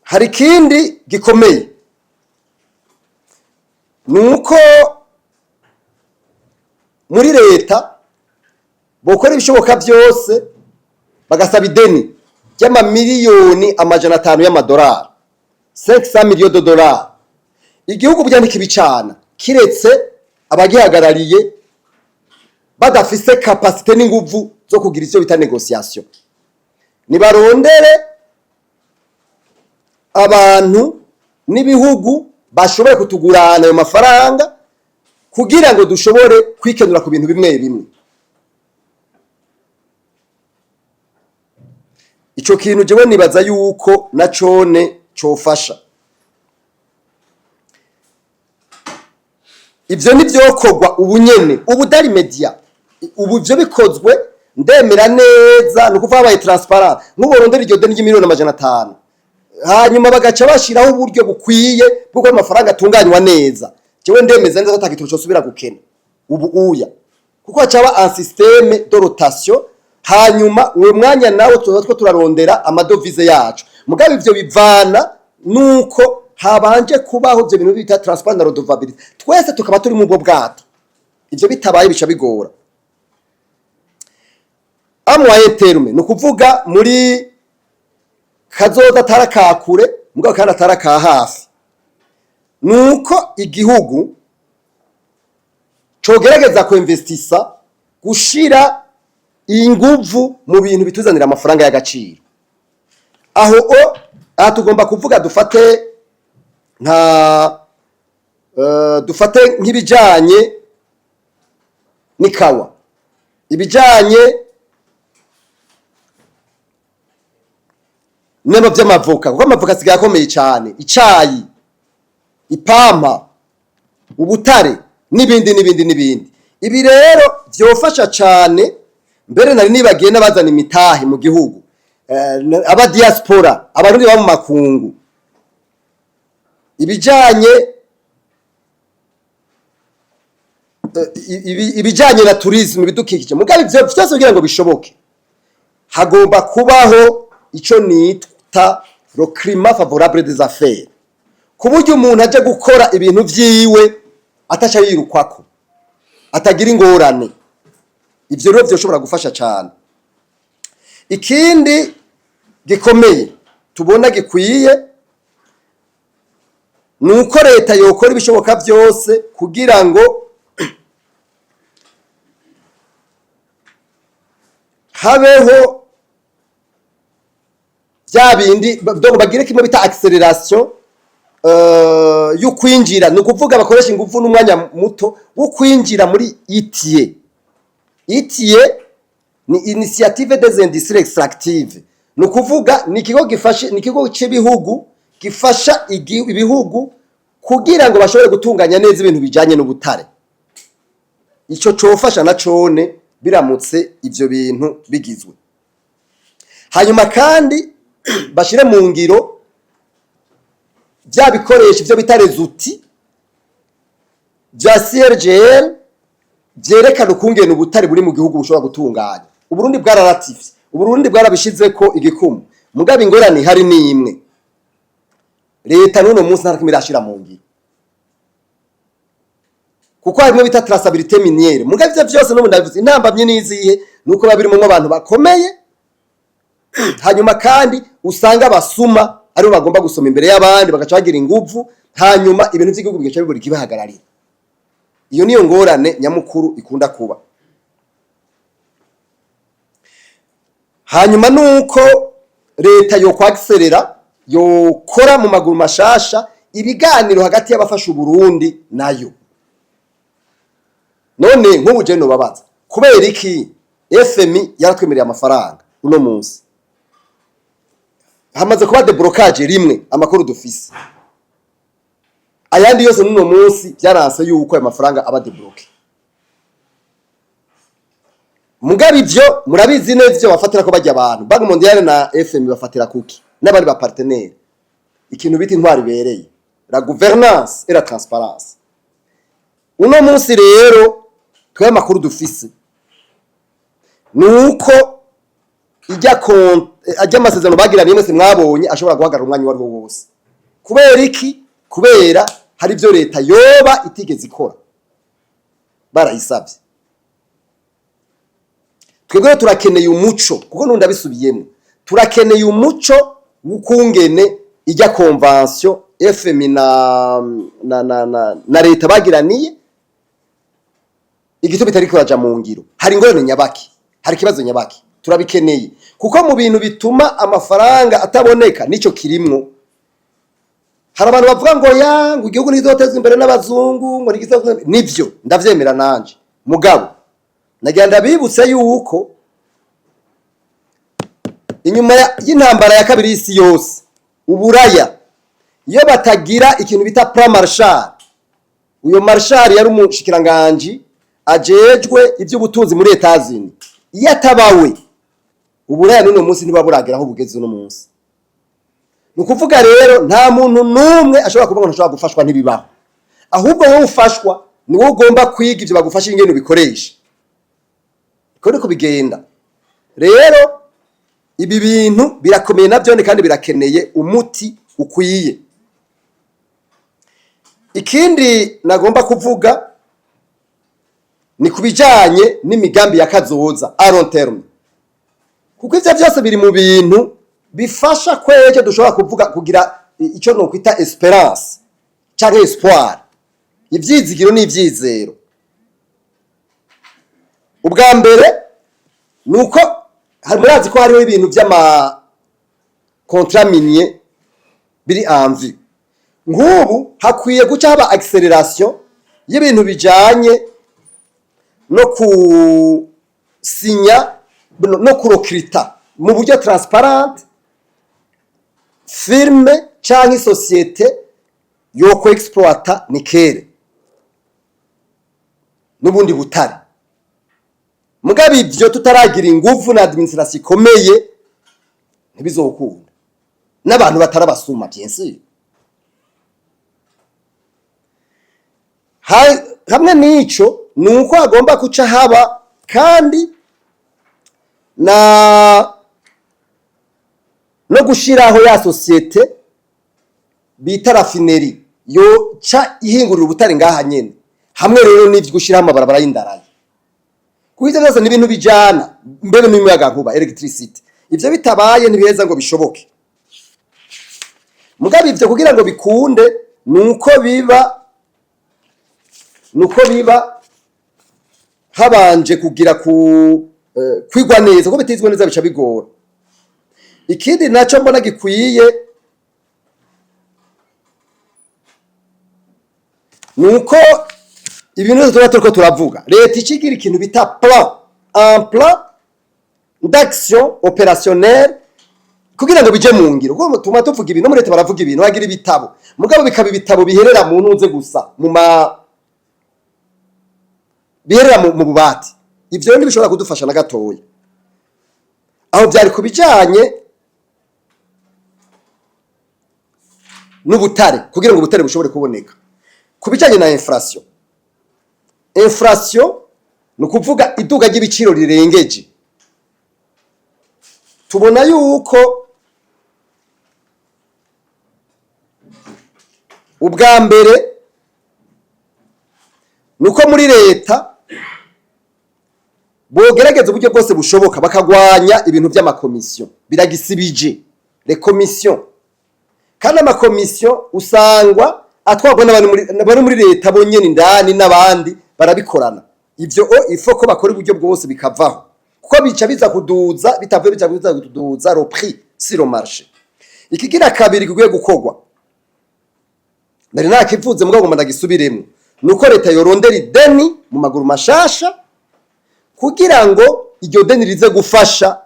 Hari ikindi gikomeye, ni uko muri leta bokora ibishoboka byose bagasaba ideni ry'amamiliyoni 500 y'amadolari, 500 millions de dollars. Igihugu burya ntikibicana kiretse abagihagarariye badafise capacité n'inguvu zo kugira icyo bita négociation. Nibarondere abantu n'ibihugu bashoboye kutugurana ayo mafaranga kugira ngo dushobore kwikenura ku bintu bimwe bimwe. Ico kintu jewe nibaza yuko na cone cofasha. Ivyo nivyokorwa ubu nyene, ubu dari media ubu ivyo bikozwe ndemera neza, ni ukuvuga habaye transparent, nk'uborondera iryo deni ry'imiliyoni 500, hanyuma bagaca bashiraho uburyo bukwiye bw'uko amafaranga atunganywa neza. Jewe ndemeza neza ko ata gitoro cosubira gukena ubu uya, kuko hacaba un système de rotation. Hanyuma uwo mwanya nawe tuba two turarondera amadovize yacu. Mugabo ivyo bivana nuko habanje kubaho ivyo bintu bita transparent na redevabilité, twese tukaba turi mu bwo bwato. Ivyo bitabaye bica bigora. À moyen terme, ni ukuvuga muri kazoza atari akakure mugabo kandi atari aka hafi, nuko igihugu cogerageza kuinvestisa, gushira inguvu mu bintu bituzanira amafaranga y'agaciro. Aho o aha tugomba kuvuga dufate nka dufate nk'ibijanye n'ikawa, ibijanye n'ama vy'amavoka, kuko amavoka asigaye akomeye cyane, icayi, ipampa, ubutare n'ibindi n'ibindi n'ibindi. Ibi rero vyofasha cyane. Mbere nari nibagiye n'abazana imitahe mu gihugu, aba diaspora, abarundi baba mu makungu, ibijanye na tourisme, ibidukikije. Mugabo ivyo vyose kugira ngo bishoboke hagomba kubaho ico nita le climat favorable des affaires, ku buryo umuntu aje gukora ibintu vyiwe ataca yirukwako, atagira ingorane. Ivyo rero vyoshobora gufasha cyane. Ikindi gikomeye tubona gikwiye ni uko leta yokora ibishoboka byose kugira ngo habeho bya bindi, donc bagire kimwe bita accélération yo kwinjira, ni ukuvuga bakoresha ingufu n'umwanya muto wo kwinjira muri ITIE. ITIE ni Initiative des Industries Extractives, ni ukuvuga ni ikigo gifashe, ni ikigo cy'ibihugu gifasha ibihugu kugira ngo bashobore gutunganya neza ibintu bijanye n'ubutare. Ico cofasha na cone biramutse ivyo bintu bigizwe. Hanyuma kandi bashire mu ngiro bya bikoresho, ivyo bita les outils bya CIRGL vyerekana ukungene ubutare buri mu gihugu bushobora gutunganya. Uburundi bwararatifye, Uburundi bwarabishizeko igikumu, mugabo ingorane ihari ni imwe: leta n'uno munsi nta kimwe irashira mu ngiro, kuko harimo bita traçabilité minière. Mugabo ivyo vyose n'ubu ndabivuze, intambamye n'izihe? Nuko biba birimwo abantu bakomeye, hanyuma kandi usanga abasuma aribo bagomba gusoma imbere y'abandi, bagaca bagira inguvu, hanyuma ibintu vy'igihugu bigaca bibura ikibahagararira. Iyo niyo ngorane nyamukuru ikunda kuba. Hanyuma nuko leta yo kwagiserera, yokora mu maguru mashasha ibiganiro hagati y'abafasha Uburundi nayo. None nk'ubu je nobabaza kubera iki FMI yaratwemereye amafaranga. Uno munsi hamaze kuba déblocage rimwe. Amakuru dufise ayandi yose, n'uno munsi byaranse yuko ayo mafaranga aba débloqué. Mugabo ivyo murabizi neza, ivyo bafatira ko bajya abantu, Banque mondiale na FMI bafatira kuki n'abandi ba partenaire, ikintu bita intwari ibereye, la gouvernance et la transparence. Uno munsi rero twe amakuru dufise nuko ijya ajya amasezerano bagiranye mwese mwabonye ashobora guhagarara umwanya uwo ari wo wose. Kubera iki? Kubera hari ibyo leta yoba itigeze ikora barayisabye. Twebwe rero turakeneye umuco, kuko nundi abisubiyemo, turakeneye umuco w'ukungene ijya convention FMI na leta bagiraniye, igito bitari kuraja mu ngiro. Hari ingorane nyabaki? Hari ikibazo nyabaki? Turabikeneye, kuko mu bintu bituma amafaranga ataboneka nico kirimwo. Hari abantu bavuga ngo ya ngo igihugu ntizotezwa imbere n'abazungu, ngo ntigizotezwa imbere. Nivyo, ndavyemera nanje. Mugabo nagira ndabibutse yuko inyuma y'intambara ya kabiri y'isi yose, Uburaya iyo batagira ikintu bita Plan Marshall, uyo Marshall yari umushikiranganji ajejwe iby'ubutunzi muri Etazini, iyo atabawe, Uburaya n'uno munsi ntiba buragera aho bugeze uno munsi. Ni ukuvuga rero nta muntu n'umwe ashobora kuvuga ngo ntashobora gufashwa, ntibibaho. Ahubwo wowe ufashwa ni wowe ugomba kwiga ibyo bagufasha ingene ubikoresha. Uko niko bigenda. Rero ibi bintu birakomeye nabyo kandi birakeneye umuti ukwiye. Ikindi nagomba kuvuga ni ku bijanye n'imigambi ya kazoza à long terme, kuko ivyo byose biri mu bintu bifasha kwejo dushobora kuvuga kugira icyo nokwita espérance canke espoir, ivyizigiro n'ivyizero. Ubwa mbere nuko murazi ko hariho ibintu vy'ama contrat minier biri en vue. Nk'ubu hakwiye guca haba accélération y'ibintu bijanye no kusinya no kurecruta mu buryo transparent firme canke société yo ku exploita nickel n'ubundi butare. Mugabo ivyo tutaragira inguvu na administration ikomeye, ntibizokunda n'abantu batarabasuma, bien sûr. Hamwe n'ico ni uko hagomba guca haba kandi na no gushiraho ya société bita raffinerie yo ca ihingurira ubutare ngaha nyene. Hamwe rero n'ivyo gushiraho amabarabara y'indarayi, kuko ivyo byose ni ibintu bijana mbere n'umuyagankuba, électricité. Ivyo bitabaye ntibiheza ngo bishoboke. Mugabo ivyo kugira ngo bikunde nuko biba habanje kugira ku kwigwa neza, kuko bitizwe neza bica bigora. Ikindi naco mbona gikwiye nuko ibintu byose tuba turiko turavuga, leta ikigira ikintu bita plan, un plan d'action opérationnel kugira ngo bije mu ngiro. Kuko tuma tuvuga ibintu, muri leta baravuga ibintu, bagira ibitabo, mugabo bikaba ibitabo biherera mu ntuze gusa, mu ma biherera mu bubati. Ivyo rero ntibishobora kudufasha na gatoya. Aho byari ku bijanye n'ubutare, kugira ngo ubutare bushobore kuboneka. Ku bijanye na inflation, inflation ni ukuvuga iduga ry'ibiciro rirengeje. Tubona yuko ubwa mbere nuko muri leta bogerageza uburyo bwose bushoboka bakagwanya ibintu by'amakomisiyo. Biragisibije les commissions, kandi amakomisiyo usangwa atwarwa n'abantu bari muri leta bonyene indani, n'abandi barabikorana. Ivyo o ifo ko bakora uburyo bwose bikavaho, kuko bica biza kuduza, bitavuye bica biza kuduza le prix sur le marché. Ikigira kabiri gikwiye gukorwa, nari nakivuze mugabo ngomba ndagisubiremwo, nuko leta yorondera ideni mu maguru mashasha kugira ngo Iryo deni rize gufasha,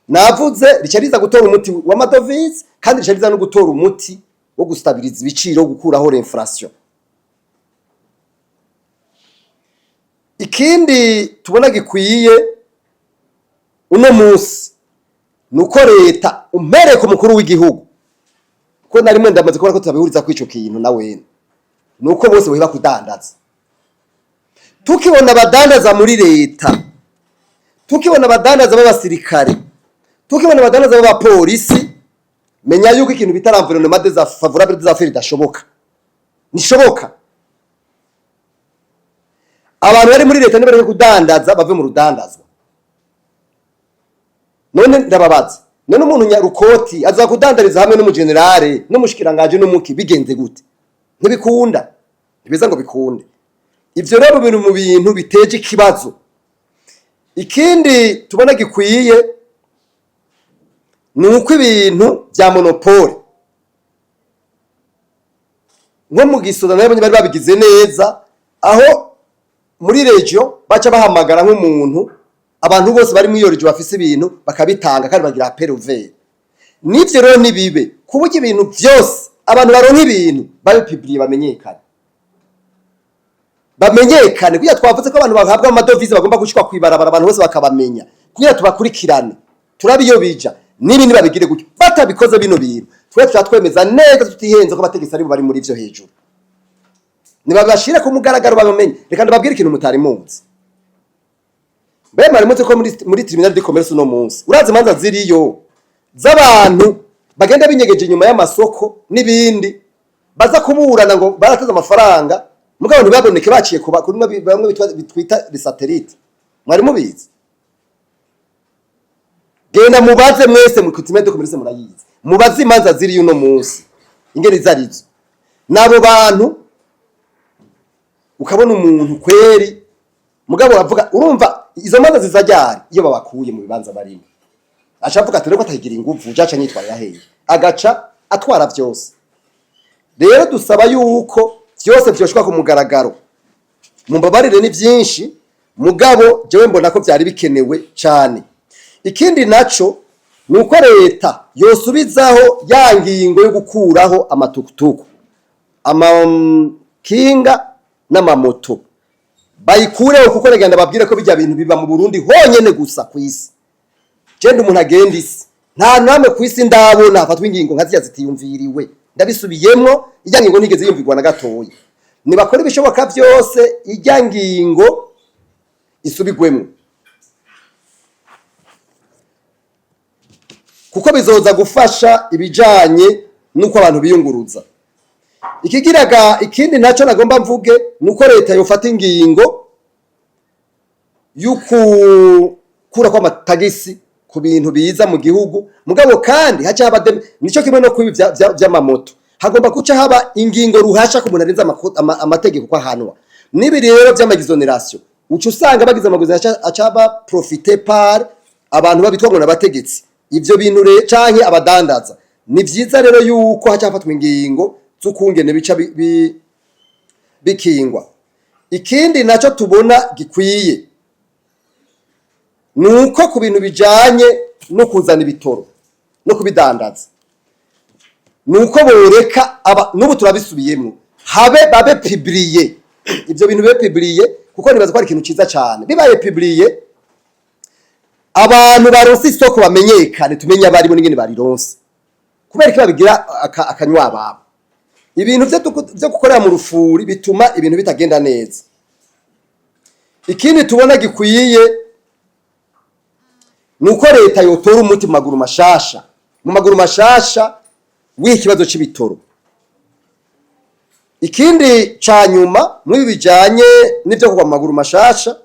navuze, rica riza gutora umuti w'amadovize, kandi rica riza no gutora umuti wo gustabiriza ibiciro, gukuraho l'inflation. Ikindi tubona gikwiye uno munsi nuko leta, umpereye ku mukuru w'igihugu, ko na rimwe ndamaze kubona ko tutabihuriza kuri ico kintu na wene, nuko bose boheba kudandaza. Tukibona abadandaza muri leta, tukibona abadandaza b'abasirikare, tukibona abadandaza b'abapolisi, menya yuko ikintu bita l'environnement des favorable des affaires idashoboka, nishoboka. Abantu bari muri leta nibareke kudandaza, bave mu rudandazwa. None ndababaza, none umuntu nyarukoti aza kudandariza hamwe n'umugenerale n'umushikiranganje n'umuki, bigenze gute? Ntibikunda, ntibiza ngo bikunde. Ivyo rero biri mu bintu biteje ikibazo. Ikindi tubona gikwiye ni uko ibintu bya monopole, nko mu gisoda nabonye bari babigize neza, aho muri région baca bahamagara nk'umuntu, abantu bose bari muri iyo région bafise ibintu bakabitanga, kandi bagira appel ouvert. N'ivyo rero nibibe ku buryo ibintu byose, abantu baronka ibintu babipubliye, bamenyekane, kugira twavuze ko abantu bahabwa amadovize bagomba gushikwa kwibarabara, abantu bose bakabamenya, kugira tubakurikirane, turabe iyo bija. N'ibindi babigire gutyo. Batabikoze bino bintu, twe tuca twemeza neza tutihenze ko abategetsi aribo bari muri ivyo hejuru. Nibabashire ku mugaragaro, babamenye. Reka ndababwire ikintu mutari muzi. Mbe mwari muzi ko muri tribunal de commerce uno munsi, urazi imanza ziriyo z'abantu bagenda binyegeje inyuma y'amasoko n'ibindi, baza kuburana ngo barateze amafaranga, mugabo ntibaboneke, baciye kuba kuri bamwe bitwita satellite? Mwari mubizi? Genda mubaze mwese mu tribunal de commerce, murayizi. Mubaze imanza ziriyo uno munsi ingene zarizo n'abo bantu. Ukabona umuntu kweri, mugabo avuga, urumva izo manza ziza ryari? Iyo babakuye mu bibanza barimo, aca avuga ati reko atahigira inguvu, jaca nyitwarira hehe? Agaca atwara vyose. Rero dusaba yuko vyose vyoshwa ku mugaragaro. Mumbabarire, ni vyinshi, mugabo jewe mbona ko vyari bikenewe cane. Ikindi naco ni uko leta yosubizaho ya ngingo yo gukuraho amatukutuku, amakinga n'amamoto, bayikureho, kuko rega ndababwire ko bijya bintu biba mu Burundi honyene gusa ku isi. Genda umuntu agenda isi, nta namwe ku isi ndabona hafatwa ingingo nka ziriya zitiyumviriwe. Ndabisubiyemwo, ijya ngingo ntigeze yumvirwa na gatoya. Nibakora ibishoboka byose ijya ngingo isubigwemwo, kuko bizoza gufasha ibijanye n'uko abantu biyunguruza. Ikigiraga ikindi nacyo nagomba mvuge nuko leta yofata ingingo y'ukukura kw'amatagisi ku bintu biza mu gihugu, mugabo kandi haca haba nico kimwe no kwibi vy'amamoto, hagomba guca haba ingingo ruhasha ku muntu arenze amategeko ko ahanwa. N'ibi rero vy'amaexonération, uca usanga bagize amaexonération, aca ba profiter par abantu babitwa ngo n'abategetsi, ivyo bintu canke abadandaza. Ni vyiza rero yuko haca hafatwa ingingo z'ukungene bica bikingwa. Ikindi naco tubona gikwiye nuko ku bintu bijanye no kuzana ibitoro no kubidandaza, nuko boreka aba, n'ubu turabisubiyemwo, habe babe publié, ivyo bintu bibe publié, kuko nibaza ko ari ikintu ciza cane. Bibaye publié, abantu baronse isoko bamenyekane, tumenye abarimo n'ingene barironse. Kubera ko babigira akanywa ababo, ibintu vyo gukorera mu rufuri bituma ibintu bitagenda neza. Ikindi tubona gikwiye nuko leta yotora umuti mu maguru mashasha w'iyi kibazo c'ibitoro. Ikindi ca nyuma muri bijanye n'ivyo kugwa mu maguru mashasha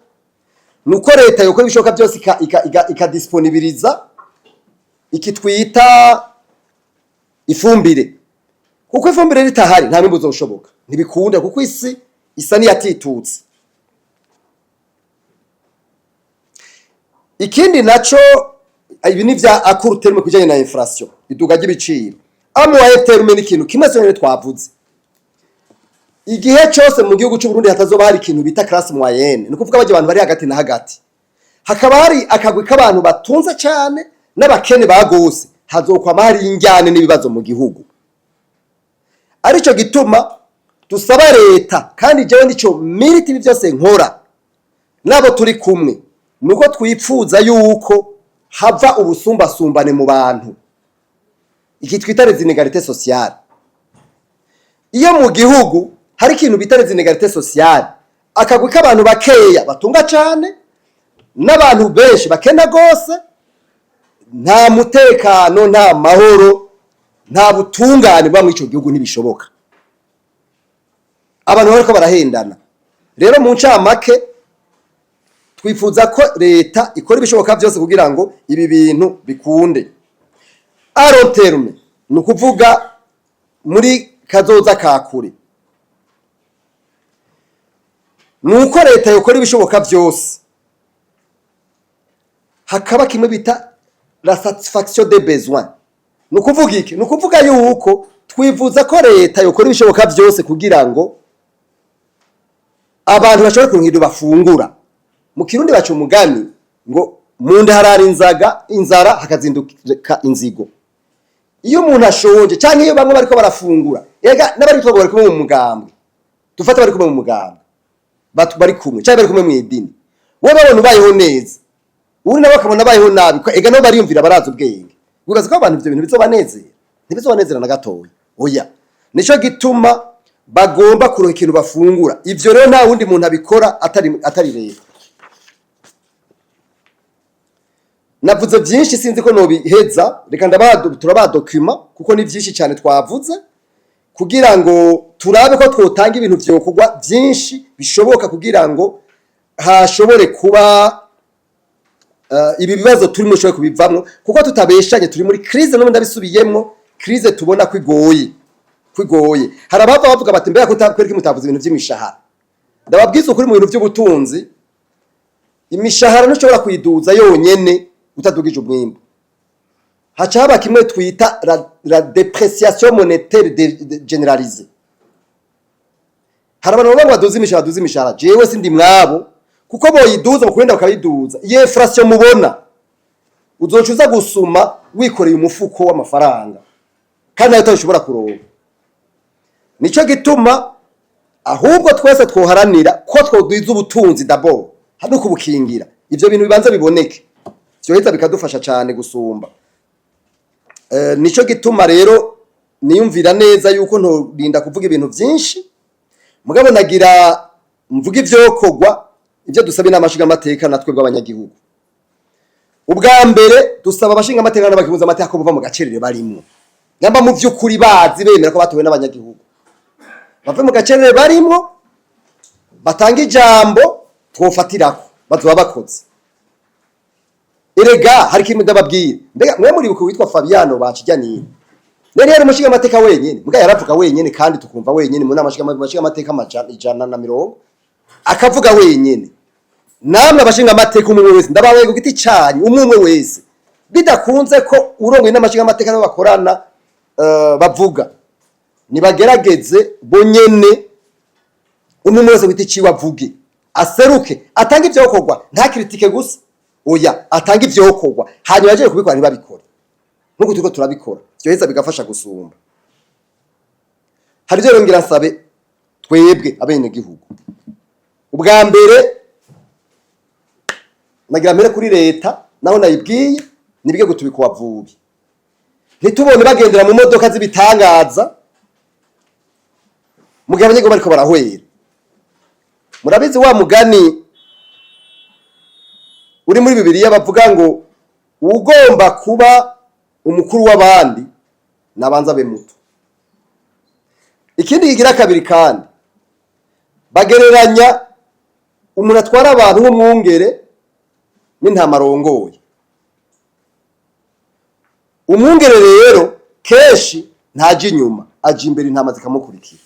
nuko leta yokora ibishoboka byose ikadisponibiliza iki twita ifumbire, kuko ifumbire ritahari nta mwimbu uzoshoboka, ntibikunda, kuko isi isa n'iyatitutse. Ikindi naco, ibi ni vya à court terme kujanye na inflation, iduga ry'ibiciro. À moyen terme ni ikintu kimwe cyonyine twavuze: igihe cyose mu gihugu cy'u Burundi hatazoba hari ikintu bita classe moyenne, ni ukuvuga barya abantu bari hagati na hagati. Hakaba hari akagwi k'abantu batunze cyane n'abakene bagose, hazokwama hari injyane n'ibibazo mu gihugu. Arico gituma dusaba leta, kandi jewe nico milite, ibi byose nkora nabo turi kumwe, nuko twipfuza yuko hava ubusumbasumbane mu bantu, iki twita les inégalités sociales. Iyo mu gihugu hari ikintu bita les inégalités sociales, akagwi k'abantu bakeya batunga cane n'abantu benshi bakena gose, nta mutekano, nta mahoro, nta butungane buba muri ico gihugu, ntibishoboka. Abantu bariko barahendana. Rero mu ncamake, twifuza ko leta ikora ibishoboka byose kugira ngo ibi bintu bikunde. À long terme, ni ukuvuga muri kazoza ka kure, ni uko leta yokora ibishoboka byose hakaba kimwe bita la satisfaction des besoins. Ni ukuvuga iki? Ni ukuvuga yuko twifuza ko leta yokora ibishoboka byose kugira ngo abantu bashobore kuronka ibyo bafungura. Mu Kirundi baca umugani ngo mu nda harara inzaga inzara, hakazinduka inzigo. Iyo umuntu ashonje, cyangwa iyo bamwe bariko barafungura, ega n'abari kumwe, bari kumwe mu mugambwe, dufate bari kumwe mu mugambwe, bari kumwe cyangwa bari kumwe mu idini, wowe babona ubayeho neza, uwundi nawe akabona abayeho nabi, ega nabo bariyumvira, barazi ubwenge. Wibaza ko abantu ivyo bintu bizobanezera? Ntibizobanezera na gatoya, oya. Nico gituma bagomba kuronka ikintu bafungura. Ivyo rero nta wundi muntu abikora atari leta. Navuze byinshi, sinzi ko nobiheza. Reka ndabaha, turabaha document, kuko ni byinshi cyane twavuze, kugira ngo turabe ko twotanga ibintu vyokorwa byinshi bishoboka kugira ngo hashobore kuba ibi bibazo turimo ushobore kubivamwo, kuko tutabeshanye turi muri crise. N'ubundi ndabisubiyemwo, crise tubona ko igoye, ko igoye. Hari abava bavuga bati: "Mbega kutakwereka mutavuze ibintu by'imishahara?" Ndababwiza ukuri, mu bintu by'ubutunzi, imishahara ntushobora kuyiduza yonyene utadugije umwimbu. Haca haba kimwe twita la dépréciation monétaire généralisée. Hari abantu bavuga ngo baduze imishahara, baduze imishahara. Jewe sindi mwabo, kuko boyiduza bakugenda bakayiduza, iyo inflation mubona, uzoca uza gusuma wikoreye umufuko w'amafaranga kandi nayo utashobora kuronka. Nico gituma ahubwo twese twoharanira ko twodwiza ubutunzi d'abord no kubukingira. Ivyo bintu bibanza biboneke, vyoheza bikadufasha cane gusumba. Nico gituma rero niyumvira neza yuko ntorinda kuvuga ibintu vyinshi, mugabo nagira mvuga ivyokorwa, ivyo dusaba inama nshingamateka natwe bw'abanyagihugu. Ubwa mbere, dusaba abashingamateka n'abakibuza amateka ko buva mu gacerere barimwo. Nyamba mu vy'ukuri bazi bemera ko batowe n'abanyagihugu, bave mu gacerere barimwo, batanga ijambo twofatirako, bazoba bakoze. Erega hari ikintu ndababwira. Mbega mwe muribuka witwa Fabiano Bacijanire? Nari yari umushingamateka wenyene, mbwa yaravuga wenyene kandi tukumva wenyene mu nama nshingamateka 110, akavuga wenyene. Namwe abashingamateka, umwe wese, ndababaye ku giti canyu, umwe umwe wese, bidakunze ko urongoye inama nshingamateka nabo bakorana bavuga, nibagerageze bonyene, umwe umwe wese ku giti ciwe avuge, aseruke, atange ivyokorwa. Nta critique gusa, oya, atange ivyokorwa, hanyuma aje kubikora ntibabikore nkuko turiko turabikora, vyoheza bigafasha gusumba. Hari ivyo rero ngira nsabe twebwe abenegihugu. Ubwa mbere, nagira mpere kuri leta, naho nayibwiye nibige gutubika vubi, ntitubone bagendera mu modoka z'ibitangaza mu gihe abanyagihugu bariko barahwera. Murabizi wa mugani uri muri Bibiliya bavuga ngo ugomba kuba umukuru w'abandi nabanza abe muto. Ikindi kigira kabiri, kandi bagereranya umuntu atwara abantu nk'umwungere n'intama arongoye. Umwungere rero kenshi ntaja inyuma, aja imbere, intama zikamukurikira.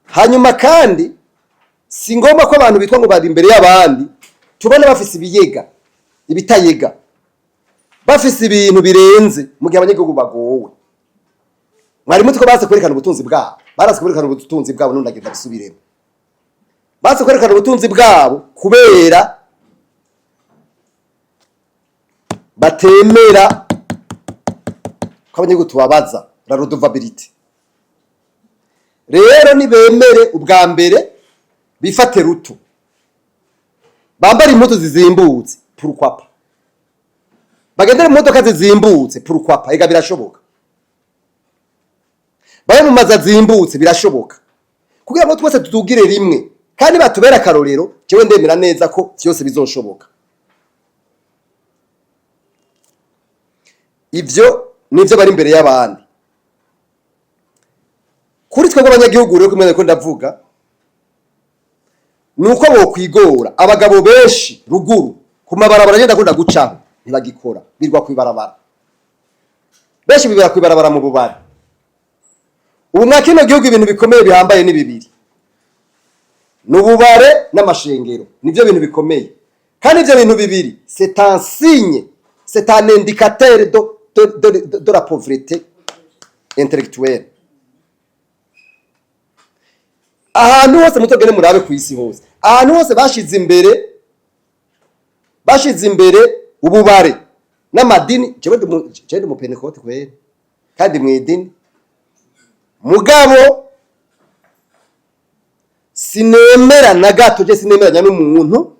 Hanyuma kandi si ngombwa ko abantu bitwa ngo bari imbere y'abandi tubone bafise ibiyega, ibitayega, bafise ibintu birenze mu gihe abanyagihugu bagowe. Mwari muzi ko bazi kwerekana ubutunzi bwabo, barazi kwerekana ubutunzi bwabo. None ndagenda bisubiremo. Banse kwerekana ubutunzi bwabo kubera batemera ko abanyagihugu tubabaza la redevabilité. Rero nibemere ubwa mbere bifate ruto, bambare impuzu zizimbutse, pourquoi pas, bagendere mu modoka zizimbutse, pourquoi pas. Ega birashoboka, babe mu mazu azimbutse, birashoboka, kugira ngo twese tutugire rimwe kandi batubere akarorero. Jewe ndemera neza ko vyose bizoshoboka. Ivyo nivyo bari imbere y'abandi. Kuri twebwe abanyagihugu rero, kumenya ko ndavuga nuko bokwigora. Abagabo benshi ruguru ku mabarabara agenda akunda gucaho ntibagikora, birwa kwibarabara, benshi bibera kwibarabara mu bubari. Ubu mwa kino gihugu ibintu bikomeye bihambaye ni bibiri: ni ububare n'amashengero. Nivyo bintu bikomeye. Kandi ivyo bintu bibiri, c'est un signe, c'est un indicateur de la pauvreté intellectuelle. Ahantu hose mutogene murabe ku isi hose, ahantu hose bashize imbere ububare n'amadini. Jewe ndi umupentekote kweri kandi mw'idini, mugabo sinemera na gato, je sinemeranya n'umuntu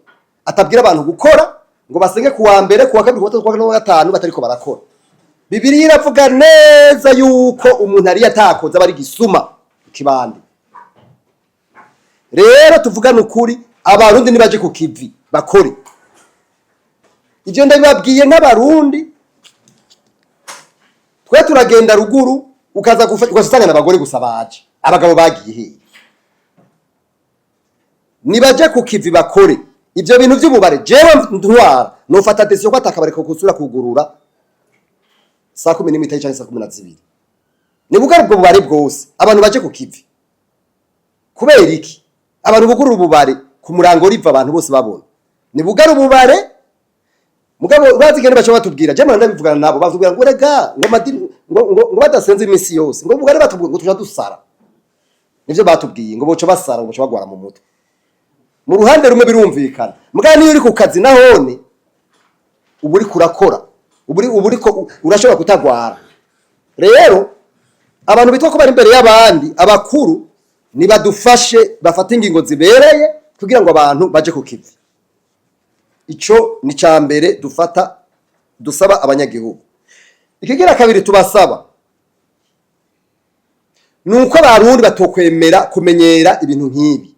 atabwira abantu gukora, ngo basenge kuwa mbere, kuwa kabiri, kuwa gatatu, kuwa kane, kuwa gatanu batariko barakora. Bibiliya iravuga neza yuko umuntu ariyo atakoze aba ari gisuma ikibandi. Rero tuvugane ukuri, Abarundi nibaje ku kivi bakore. Ivyo ndabibabwiye nk'Abarundi. Twe turagenda ruguru, ukaza ugasanga n'abagore gusa baje, abagabo bagiye hehe? Nibaje ku kivi bakore. Ivyo bintu vy'ububare, jewe ntwara nofata décision ko atakabari ko kusura kugurura saa 11 canke saa 12. Nibugare ubwo bubare bwose, abantu baje ku kivi. Kubera iki abantu bugurura ububare ku murango riva abantu bose babona? Nibugare ububare. Mugabo bazi gende baca batubwira, je ndabivugana nabo, batubwira ngo rega ngo amadini ngo badasenze iminsi yose, ngo bugare, batubwira ngo tuja dusara. Nivyo batubwiye, ngo boca basara, ngo boca bagwara mu mutwe. Mu ruhande rumwe birumvikana, mugabo niyo uri ku kazi nahone uba uriko urakora, uba uriko urashobora kutagwara. Rero abantu bitwa ko bari imbere y'abandi, abakuru, nibadufashe bafate ingingo zibereye kugira ngo abantu baje ku kivi. Ico ni ca mbere dufata dusaba abanyagihugu. Ikigira kabiri tubasaba ni uko Abarundi batokwemera kumenyera ibintu nk'ibi.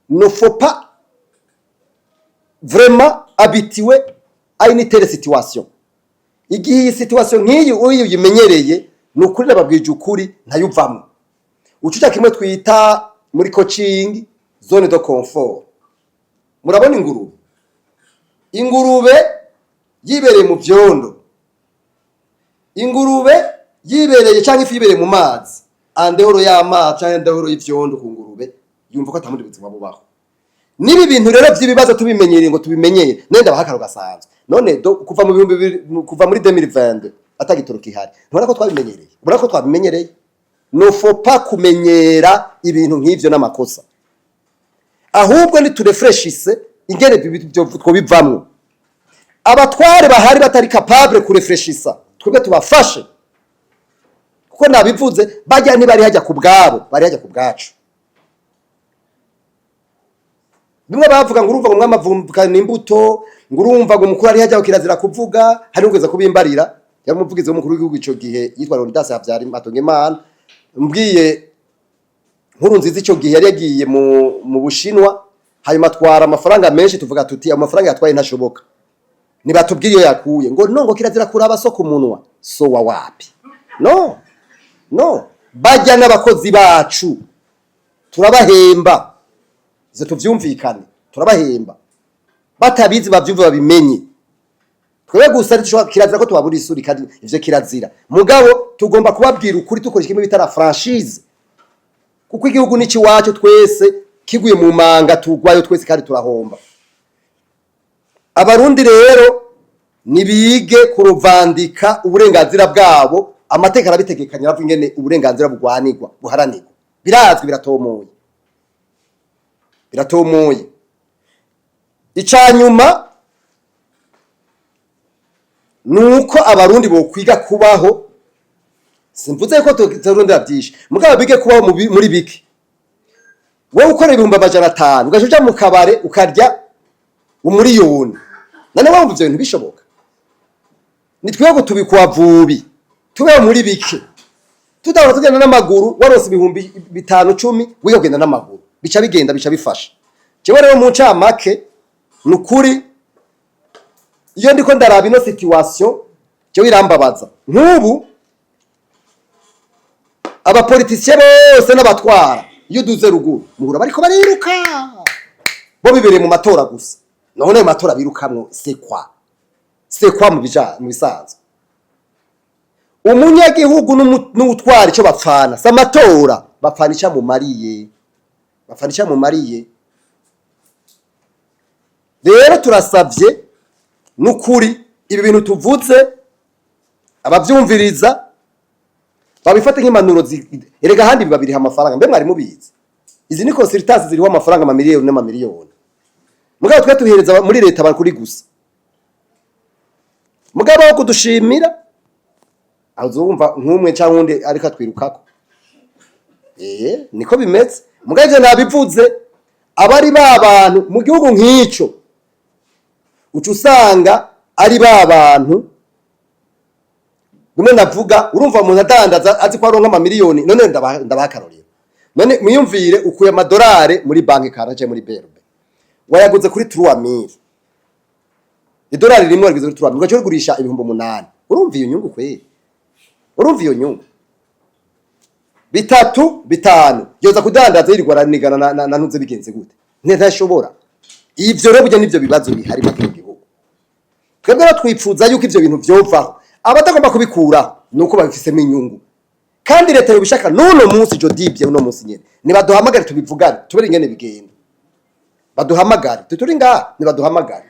Ne faut pas vraiment habituer à une telle situation. Igihe iyi situation nk'iyi uyu uyimenyereye, ni ukuri nababwije ukuri, ntayuvamwo. Ucuca kimwe twita muri coaching zone de confort. Murabona ingurube, ingurube yibereye mu vyondo, ingurube yibereye cyangwa ifi yibereye mu mazi, en dehors y'amazi cyangwa en dehors y'ivyondo, ku ngurube yumva ko atamundi buzima bubaho. Niba ibintu rero by'ibibazo tubimenyereye, ngo tubimenyere none, ndabaha akaro gasanzwe. None do kuva mu 2000, kuva muri 2022 atagitoro kihari, ntubona ko twabimenyereye? Ubona ko twabimenyereye. Ne faut pas kumenyera ibintu nk'ivyo, n'amakosa. Ahubwo niturefreshise ingene ibyo twobivamwo. Abatware bahari batari capable kurefreshisa, twebwe tubafashe, kuko nabivuze, bajya ntibari hajya ku bwabo, bari hajya ku bwacu. Bimwe bavuga ngo urumva ngo mwamavumvukana imbuto, ngo urumva ngo umukuru ari hajya kirazira kuvuga. Hari ugeze kubimbarira, yari umuvugizi w'umukuru w'igihugu ico gihe yitwa Leonidas Habyarimana Hatungimana. Mbwiye nkuru nziza, ico gihe yari yagiye mu Bushinwa, hanyuma atwara amafaranga menshi. Tuvuga tuti amafaranga yatwaye ntashoboka, nibatubwire iyo yakuye. Ngo no, ngo kirazira kuraba so ku munwa. So wa wapi? No, no, bajya n'abakozi bacu, turabahemba. Ivyo tuvyumvikane, turabahemba. Batabizi bavyumve, babimenye. Twebwe gusa ntitushobora, kirazira ko tubabura isuri, kandi ivyo kirazira. Mugabo tugomba kubabwira ukuri dukoresha kimwe bita la franchise, kuko igihugu ni iwacu twese. Kiguye mu manga tugwayo twese kandi turahomba. Abarundi rero nibige kuruvandika uburenganzira bwabo. Amateka arabitegekanya, aravuga ingene uburenganzira bugwanirwa, buharanirwa. Birazwi, biratomoye. Biratomoye. Icanyuma nuko Abarundi bokwiga kubaho. Simvuze ko turondera byinshi, mugabo bige kubaho muri bike. Wowe ukora 500,000, ugaca uja mu kabare ukarya 1 miliyoni, none wumva ivyo bintu bishoboka? Ni twebwe tubikwa vubi, tubeho muri bike, tudahora tugenda n'amaguru. Waronse 5000, 10, wiga kugenda n'amaguru, bica bigenda, bica bifasha. Jewe rero mu ncamake, ni ukuri, iyo ndiko ndaraba ino situation, jewe irambabaza. Nk'ubu aba politiciens bose n'abatwara, iyo uduze ruguru muhura bariko bariruka, bo bibereye mu matora gusa. None ayo matora birukamwo, c'est quoi? C'est quoi? Mu bisanzwe, umunyagihugu n'uwutwara icyo bapfana si amatora, bapfana icyo amumariye, bapfana icyo amumariye. Rero turasavye n'ukuri, ibi bintu tuvuze, abavyumviriza babifate nk'impanuro. Erega ahandi biba biriha amafaranga. Mbe mwari mubizi? Izi ni consultance ziriho amafaranga, amamiliyoni n'amamiliyoni. Mugabo twe tuhereza muri leta bakuri gusa. Mugabo wo kudushimira, azumva nk'umwe cyangwa undi ariko atwirukako. Niko bimeze. Mugabo ivyo nabivuze, abari ba bantu mu gihugu nk'ico, uca usanga ari ba bantu bimwe navuga. Urumva, umuntu adandaza azi ko aronka amamiliyoni. None ndabaha akarorero. None mwiyumvire, ukuye amadolari muri banki karaje muri BRB, wayaguze kuri 3000 idolari rimwe, wariguze kuri 3000, ugaca urigurisha 8000. Urumva iyo nyungu kweri? Urumva iyo nyungu? Bitatu, bitanu, yoza kudandaza yirirwa aranigana na ntuze, bigenze gute? Ntashobora. Ivyo rero burya nivyo bibazo bihari muri kino gihugu. Twebwe rero twipfuza yuko ivyo bintu vyovaho. Abatagomba kubikuraho nuko babifisemo inyungu, kandi leta yobishaka n'uno munsi, jo dibye uno munsi nyene nibaduhamagare, tubivugane, tubere ingene bigenda. Baduhamagare, tuturi ngaha, nibaduhamagare.